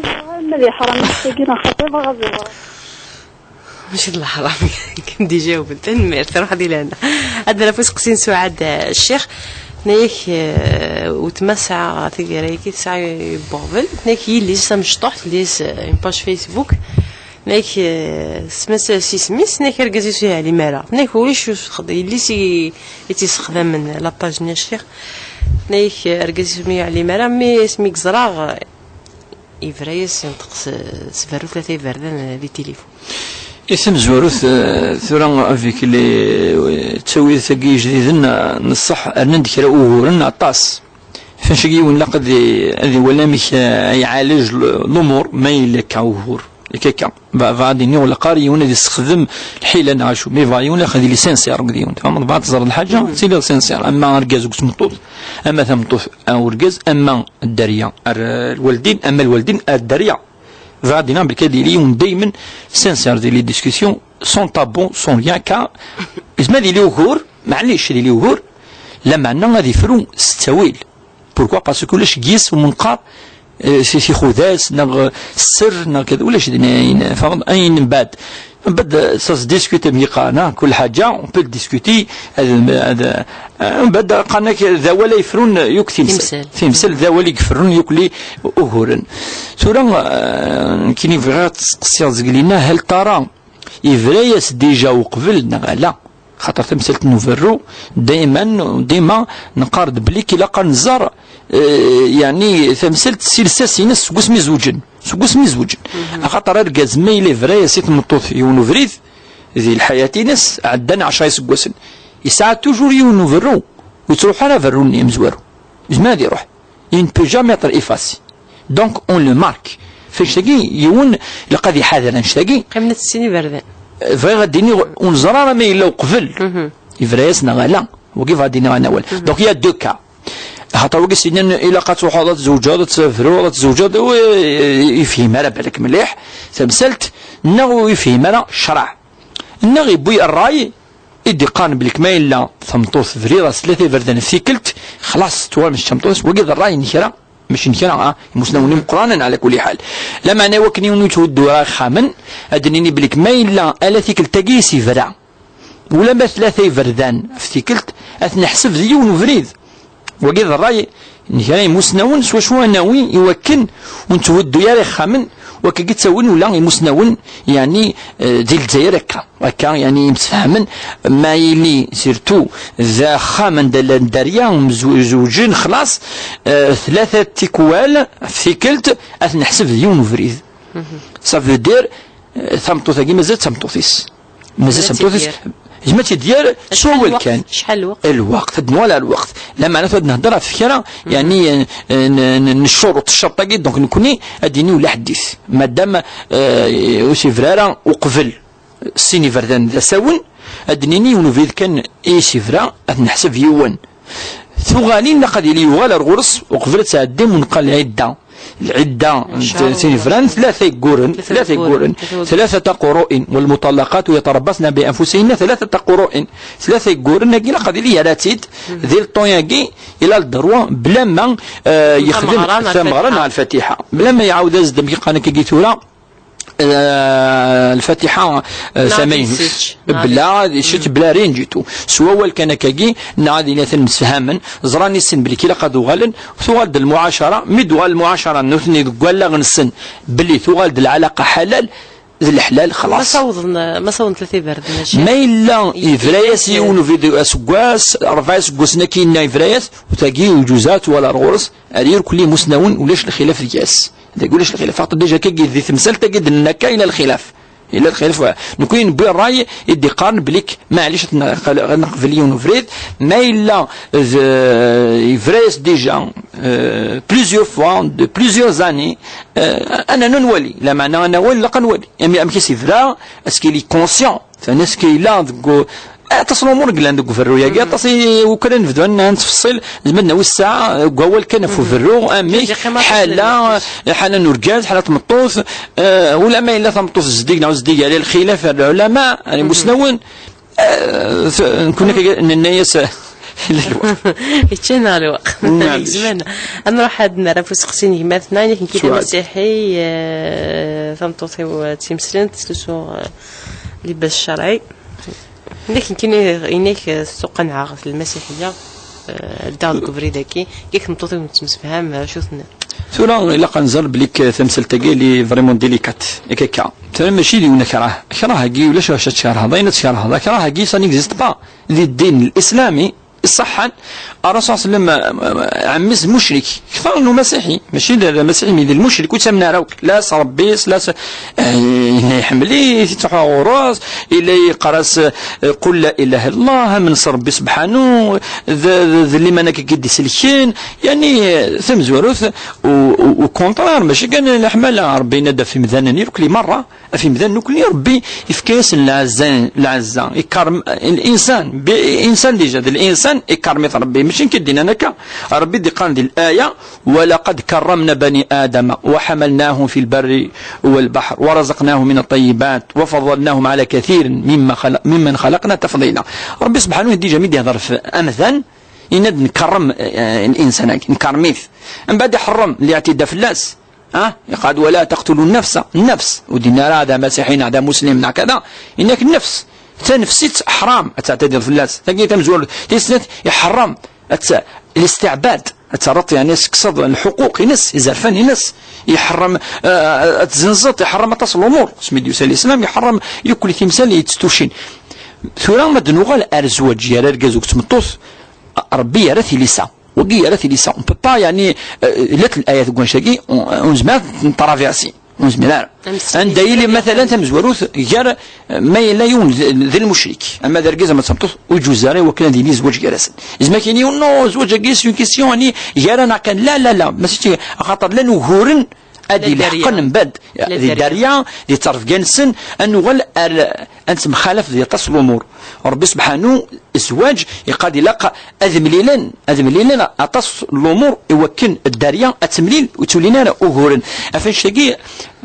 ma d iḥram wannect-agi, neɣ xaṭi, bɣiɣ ad ẓreɣ. Mačči d leḥram, kan d-ijawen. Tanemmirt, truḥ di lehna. Ad naf useqsi n Suɛad, eh, Ccix. Tenna-yak, eh, weltma tesɛa taggara-agi, tesɛa ibuɣbel. Tenna-yak yelli-s tamecṭuḥt, tella-s, eh, une page Facebook. Tenna-yak, eh, semma-s s isem-is, tenna-yak argaz-is ur yeɛlim ara. Tenna-yak ulac ur s-texdem, yelli-s i, i tt-yessexdamen la page-nni a Ccix. Tenna-yak, eh, argaz-is ur yeɛlim ara, mi asmi i yeẓra, eh, Yebra-yas, yenṭeq s, s berru tlata iberdan, eh, di tilifun. I tamezwarut, eh, tura avec les, eh, ttawilat-agi ijdiden, eh, n ṣṣeḥ, rnan-d kra uguren aṭas. Ɣef wannect-agi yiwen ilaq ad i-, ad iwali amek, eh, ad iɛalej l-, lumuṛ, ma yella akka ugur. Akka akka. Ba-, baɛd ini ur ilaq ara yiwen ad yessexdem lḥila neɣ acu. Mi yebɣa yiwen ilaq ad yili sincère akked yiwen. Tfehmeḍ, baɛd teẓreḍ lḥaǧa, tiliḍ sincère. Ama argaz akked tmeṭṭut, ama tameṭṭut, a urgaz, ama dderya ar, eh, lwaldin, ama lwaldin ar dderya. Bɣiɣ ad d-iniɣ belli ad yili yiwen daymen sincère di les discussions, sans tabou, sans rien, car yezmer ad yili ugur, Maɛlic, ad yili ugur, lameɛna ad ifru s ttawil. Pourquoi? Parce que ulac deg-s umenqar, eh, si tixudas, neɣ sser, neɣ keda, ulac din ayen, fehmeḍ, ayen mbaɛd. Mbaɛd, eh, ça se discute, am yeqqaren, ah, kul ḥaǧa, on peut le discuter, ad, ad, eh, mbaɛd, qqaren-ak, d awal ay yefrun yakk timsal. Timsal. Timsal, d awal i yefrun yakk li uguren. Tura, eh, nekkini bɣiɣ ad tseqsiɣ zgelina, hal tara, yebra-yas déjà uqbel, neɣ ala? Xaṭer tamsalt n uberru, dayman, dima neqqar-d belli ilaq ad nẓer, eh, yeɛni tamsalt s lsas-ines seg wasmi zewǧen. Seg wasmi zewǧen. Axaṭer argaz, ma yella yebra-yas i tmeṭṭut yiwen ubrid, di lḥayat-ines, ɛeddan ɛecra iseggasen, yesɛa toujours yiwen uberru, ur yettruḥ ara berru-nni amezwaru. Yezmer ad iruḥ. Il ne peut jamais être effacé. Donc, on le marque. F annect-agi, yiwen, ilaq ad iḥader annect-agi. Qqimen ad tessin iberdan. Bɣiɣ ad d-iniɣ, ur neẓra ara ma yella uqbel. Yebra-yas neɣ ala. Wagi bɣiɣ ad d-iniɣ anawal. Donc, il y a deux cas. Axaṭer wagi s-yennan, ilaq ad truḥeḍ, ad tzewǧeḍ, ad tefruḍ, ad tzewǧeḍ, ur yefhim ara balak mliḥ tamsalt, neɣ ur yefhim ara ccṛeɛ. Neɣ yewwi ṛṛay i d-iqqaren belli ma yella tameṭṭut tebriḍ-as tlata iberdan ɣef tikkelt, xlaṣ, tuɣal mačči d tameṭṭut, wagi d ṛṛay n kra, mačči n kra, ah, imusnawen imeqqranen, ɛla kulli ḥal. Lameɛna, i wakken yiwen ur yetthuddu ara ixxamen, ad d-nini belli ma yella ala tikkelt-agi i s-yebra, ulamma tlata iberdan ɣef tikkelt, ad t-neḥseb d yiwen ubrid. Wagi d ṛṛay n kra imusnawen, s wacu ad nawi i wakken ur netthuddu ara ixxamen, wakken i ttawin ula imusnawen, yeɛni, eh, di Lezzayer akka. Akka, yeɛni, yemsefhamen, ma yili, surtout, d axxam anda llan dderya, mzu-, zewǧen, xlaṣ, eh, tlata tikwal ɣef tikkelt, ad t-neḥseb d yiwen ubrid. Ça veut dire, eh, tameṭṭut-agi mazal d tameṭṭut-is. Mazal d tameṭṭut-is. Yezmer ad tt-id-yerr s wawal kan. Acḥal lweqt? Lweqt, ad nuɣal ar lweqt. Lameɛna tura ad nehder ɣef kra, yeɛni, eh, n, n, n ccuruṭ, ccerṭ-agi, donc nekkni ad d-nini ula ḥeddit. Madam, eh, ur s-yebra ara uqbel sin iberdan d asawen, ad d-nini yiwen ubrid kan i s-yebra, ad t-neḥseb yiwen. Tuɣalin, ilaq ad yili yuɣal ar ɣur-s uqbel ad tɛeddi, u neqqar lɛidda. Lɛidda n tin yebran, tlata yegguren, tlata yegguren, ثلاثة قروء، والمطلقات يتربصن بأنفسهن ثلاثة قروء. Tlata yegguren-agi, ilaq ad yili yerra-tt-id di le temps-agi, il a le droit, bla ma, eh, yexdem tameɣra neɣ lfatiḥa. Bla ma iɛawed-as-d, amek i qqaren akka tura, eh, lfatiḥa, eh, tamaynut. Bla, ad isečč, bla rien du tout. S wawal kan akkagi, neɣ ad iniɣ ad msefhamen, ẓran i sin belli ilaq ad uɣalen, tuɣal-d lmuɛacara, mi d-tuɣal lmuɛacara n nutni deg wallaɣ-nsen, belli tuɣal-d lɛalaqa ḥalal, d leḥlal, xlaṣ. Ma sawḍen, ma sawḍen tlata iberdan, maca. Ma yella yebra-yas yiwen ubrid aseggas, rebɛa iseggasen akka yenna yebra-yas, u tagi uǧuza tuɣal ar ɣur-s, ar irkelli imusnawen, ulac lxilaf deg-s. Dagi ulac lxilaf. Xaṭer déjà akka di temsalt-agi d-nenna akka yella lxilaf. Yella lxilaf. Nekkni newwi ṛṛay i d-iqqaren belli maɛlic ad neqbel yiwen ubrid, ma yella d, yebra-yas déjà, euh, plusieurs fois, de plusieurs années, euh, ad nernu nwali. Lameɛna ad nawali, ilaq ad nwali. Amek, amek i s-yebra, est-ce qu'il est conscient? Est-ce qu'il a deg u-, aṭas n lumuṛ i yellan deg uberru-agi, aṭas i, ukan ad nebdu ad n-, ad nettfeṣṣil, nezmer ad nawi ssaɛa, deg wawal kan ɣef uberru, amek, ḥala, ḥala n urgaz, ḥala n tmeṭṭut, eh, ulamma yella tameṭṭut zeddig neɣ zeddig, yella lxilaf n lɛulama, n imusnawen, eh, t-, nekkni akka nenna-yas, yella lweqt. Yečča-neɣ lweqt. Maɛlic. Zzman. Ad nruḥ ad nerr ɣef useqsi n gma-tneɣ, nekk d amasiḥi, eh, tameṭṭut-iw d timeslimt, tettlusu, eh, libas ccerɛi. Nekk, nekkini, inek, eh, ssuqanɛeɣ ɣef lmasiḥiyya, eh, ddiɣ deg ubrid-agi, yak tmeṭṭut-iw nettemsefham, eh, acu tenniḍ. Tura, ilaq ad nẓer belli k-, tamsalt-agi, elle est vraiment délicate. Akka, akka. Tura, mačči d yiwen akrah. Akrah-agi, ulac acu ad tkerheḍ, ayen ad tkerheḍ. Akrah-agi, ça n'existe pas. Di ddin l'islami, iṣeḥḥan, Ṛṛasul ṣalla Llahu ɛaɛa ɛemmi-s d mucrik, kter n umasiḥi, mačči d, d amasiḥi, mi d lmucrik, ur ttamen ara akk, la s Ṛebbi-s, la s, eh, yella iḥemmel-it, ittruḥu ɣur-s, yella yeqqar-as, eh, qul la ilaha illallah, amen s Ṛebbi sebḥanu, d, d, d liman akka i d-iselken, yeɛni, eh, tamezwarut, u, u, au contraire, mačči kan leḥmala, Ṛebbi yenna-d ɣef yimdanen irkelli meṛṛa, Ɣef imdanen nekkni, Rebbi yefka-yasen lɛezza, lɛezza. Ikarm-, الإنسان, bi-, insan déjà, d الإنسان ikarm-it Rebbi. Mačči nekk i d-yennan akka. Rebbi d-iqqaren di الآية: "ولقد كرمنا بني آدم وحملناهم في البر والبحر ورزقناهم من الطيبات وفضلناهم على كثير مما خلق-، ممن خلقنا تفضيلا". Rebbi سبحانه déjà mi d-ihder f amdan, yenna-d nkerrem, eh, الإنسان-agi, nkerrem-it. Mbeɛd iḥerrem الاعتداء fell-as. Ha? Iqal: "ولا تقتلوا النفس". Nnefs. Ur d-yenna ara: "هذا مسيحي، هذا مسلم، هذا كذا". Yenna-k nnefs. Tanefsit ḥram ad teɛtadiḍ fell-as. Tagi tamezwarut. Tis snat, iḥerrem ad tt-, الاستعباد. Ad terreḍ, yeɛni, ad tekkseḍ lḥuquq-ines, izerfan-ines. Iḥerrem, eh, ad tzenzeḍ, iḥerrem aṭas n lumuṛ. Asmi d-yusa lislam, iḥerrem yakk timsal yetttucin. Tura ma d-nuɣal ar zzwaǧ, gar argaz akked tmeṭṭut, Rebbi yerra tilisa. Wagi yerra tilisa. On peut pas, yeɛni, eh, llant layat deg wannect-agi, ur, ur nezmir ad ten-traversi. Ur nezmir ara. Anda yili, matalan, tamezwarut gar, eh, ma yella yiwen d, d lmucrik, ama d argaz ama d tameṭṭut, ur yeǧuz ara i wakken ad yili zzwaǧ gar-asen. Yezmer ad k-yini: "Non, zzwaǧ-agi c'est une question, yeɛni, gar-aneɣ kan." La, la, la, mačči, axaṭer llan uguren ad ileḥqen mbeɛd di dderya, di ttrebga-nsen, ad nuɣal ar, ad nettemxalaf di aṭas n lumuṛ. Rebbi subḥanu, zzwaǧ, iqal ilaq ad mlilen, ad mlilen aṭas n lumuṛ i wakken dderya ad temlil, ur ttilin ara uguren. Ɣef wannect-agi,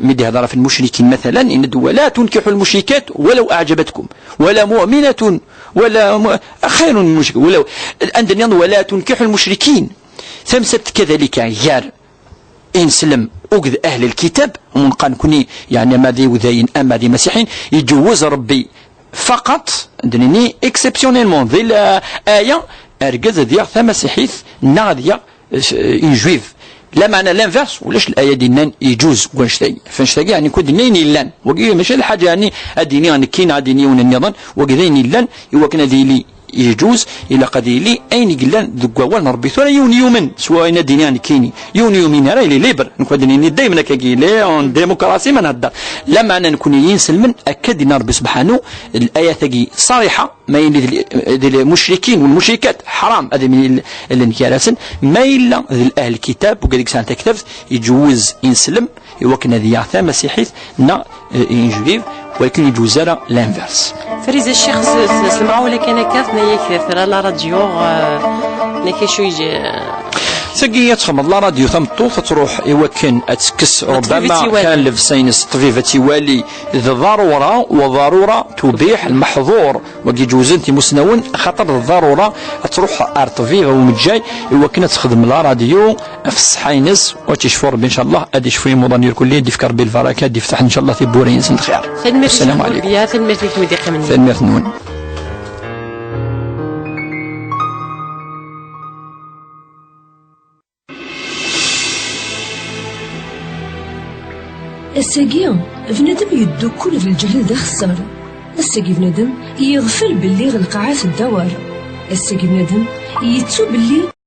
mi d-ihder ɣef lmucrikin, matalan, yenna-d: "ولا تنكحوا المشركات ولو أعجبتكم، ولا مؤمنة، ولا م-، خير من مشرك، ولو"، anda nniḍen: "ولا تنكحوا المشركين". Tamsalt kadalika, gar ineslem akked ahl lkitab, ur neqqar nekni, yeɛni, ama d iwdayen ama d imasiḥiyen, iǧewwez Rebbi faqat, ad d-nini exceptionnellement, di laya, argaz ad yaɣ tamasiḥit neɣ ad yaɣ, eh, une juive. Lameɛna l'inverse, ulac laya d-yennan iǧuz deg wannect-agi. Ɣef wannect-agi, yeɛni, nekk ad d-nini ayen yellan. Wagi mačči d lḥaǧa, yeɛni, ad d-iniɣ nekki neɣ ad d-yini yiwen nniḍen. Wagi d ayen yellan, i wakken ad yili yeǧuz, ilaq ad yili ayen i yellan deg wawal n Rebbi. Tura yiwen yumen s wayen ad d-iniɣ nekkini, yiwen yumin ara, il est libre. Nekk ad d-nini daymen akkagi, il est en démocratie ma nhedder. Lameɛna nekni inselmen, akka d-yenna Rebbi subḥanu, layat-agi ṣariḥa, ma yili d l-, d lmucrikin u lmucrikat, ḥram ad mlilen gar-asen, ma yella d ahl kitab, wigad i yesɛan taktabt, iǧewwez ineslem, i wakken ad yaɣ tamasiḥit neɣ, eh, une juive, walakin ur yeǧuz ara l'inverse. Fariza Ccix, s, s, s lemɣawla kan akka, tenna-yak tra la radio, eh, tenna-k acu yej-, Tagi ad txedmeḍ la radio tameṭṭut, ad truḥ i wakken ad tekkes, ṛubbama, kan llebsa-ines, ṭṭbib ad tt-iwali. D ḍarura, wa ḍarura tubiḥ lmeḥḍur. Wagi ǧewzen-t imusnawen, axaṭer d ḍarura ad truḥ ar ṭṭbib u umejjay i wakken ad texdem la radio ɣef ṣṣeḥḥa-ines, u ad tt-icfu Rebbi, ncallah, ad icfu imuḍan irkelli, ad d-ifk Rebbi lbaraka, ad d-ifteḥ, ncallah, tiwwura-ines n lxir. Tanemmirt-ik, Sslam ɛlikum. Tanemmirt-ik, mi d-iqqimen. Tanemmirt-nwen. Ass-agi, bnadem yeddukkul d lǧehl d axeṣṣar. Ass-agi, bnadem yeɣfel belli lqaɛa teddawar. Ass-agi, bnadem yettu belli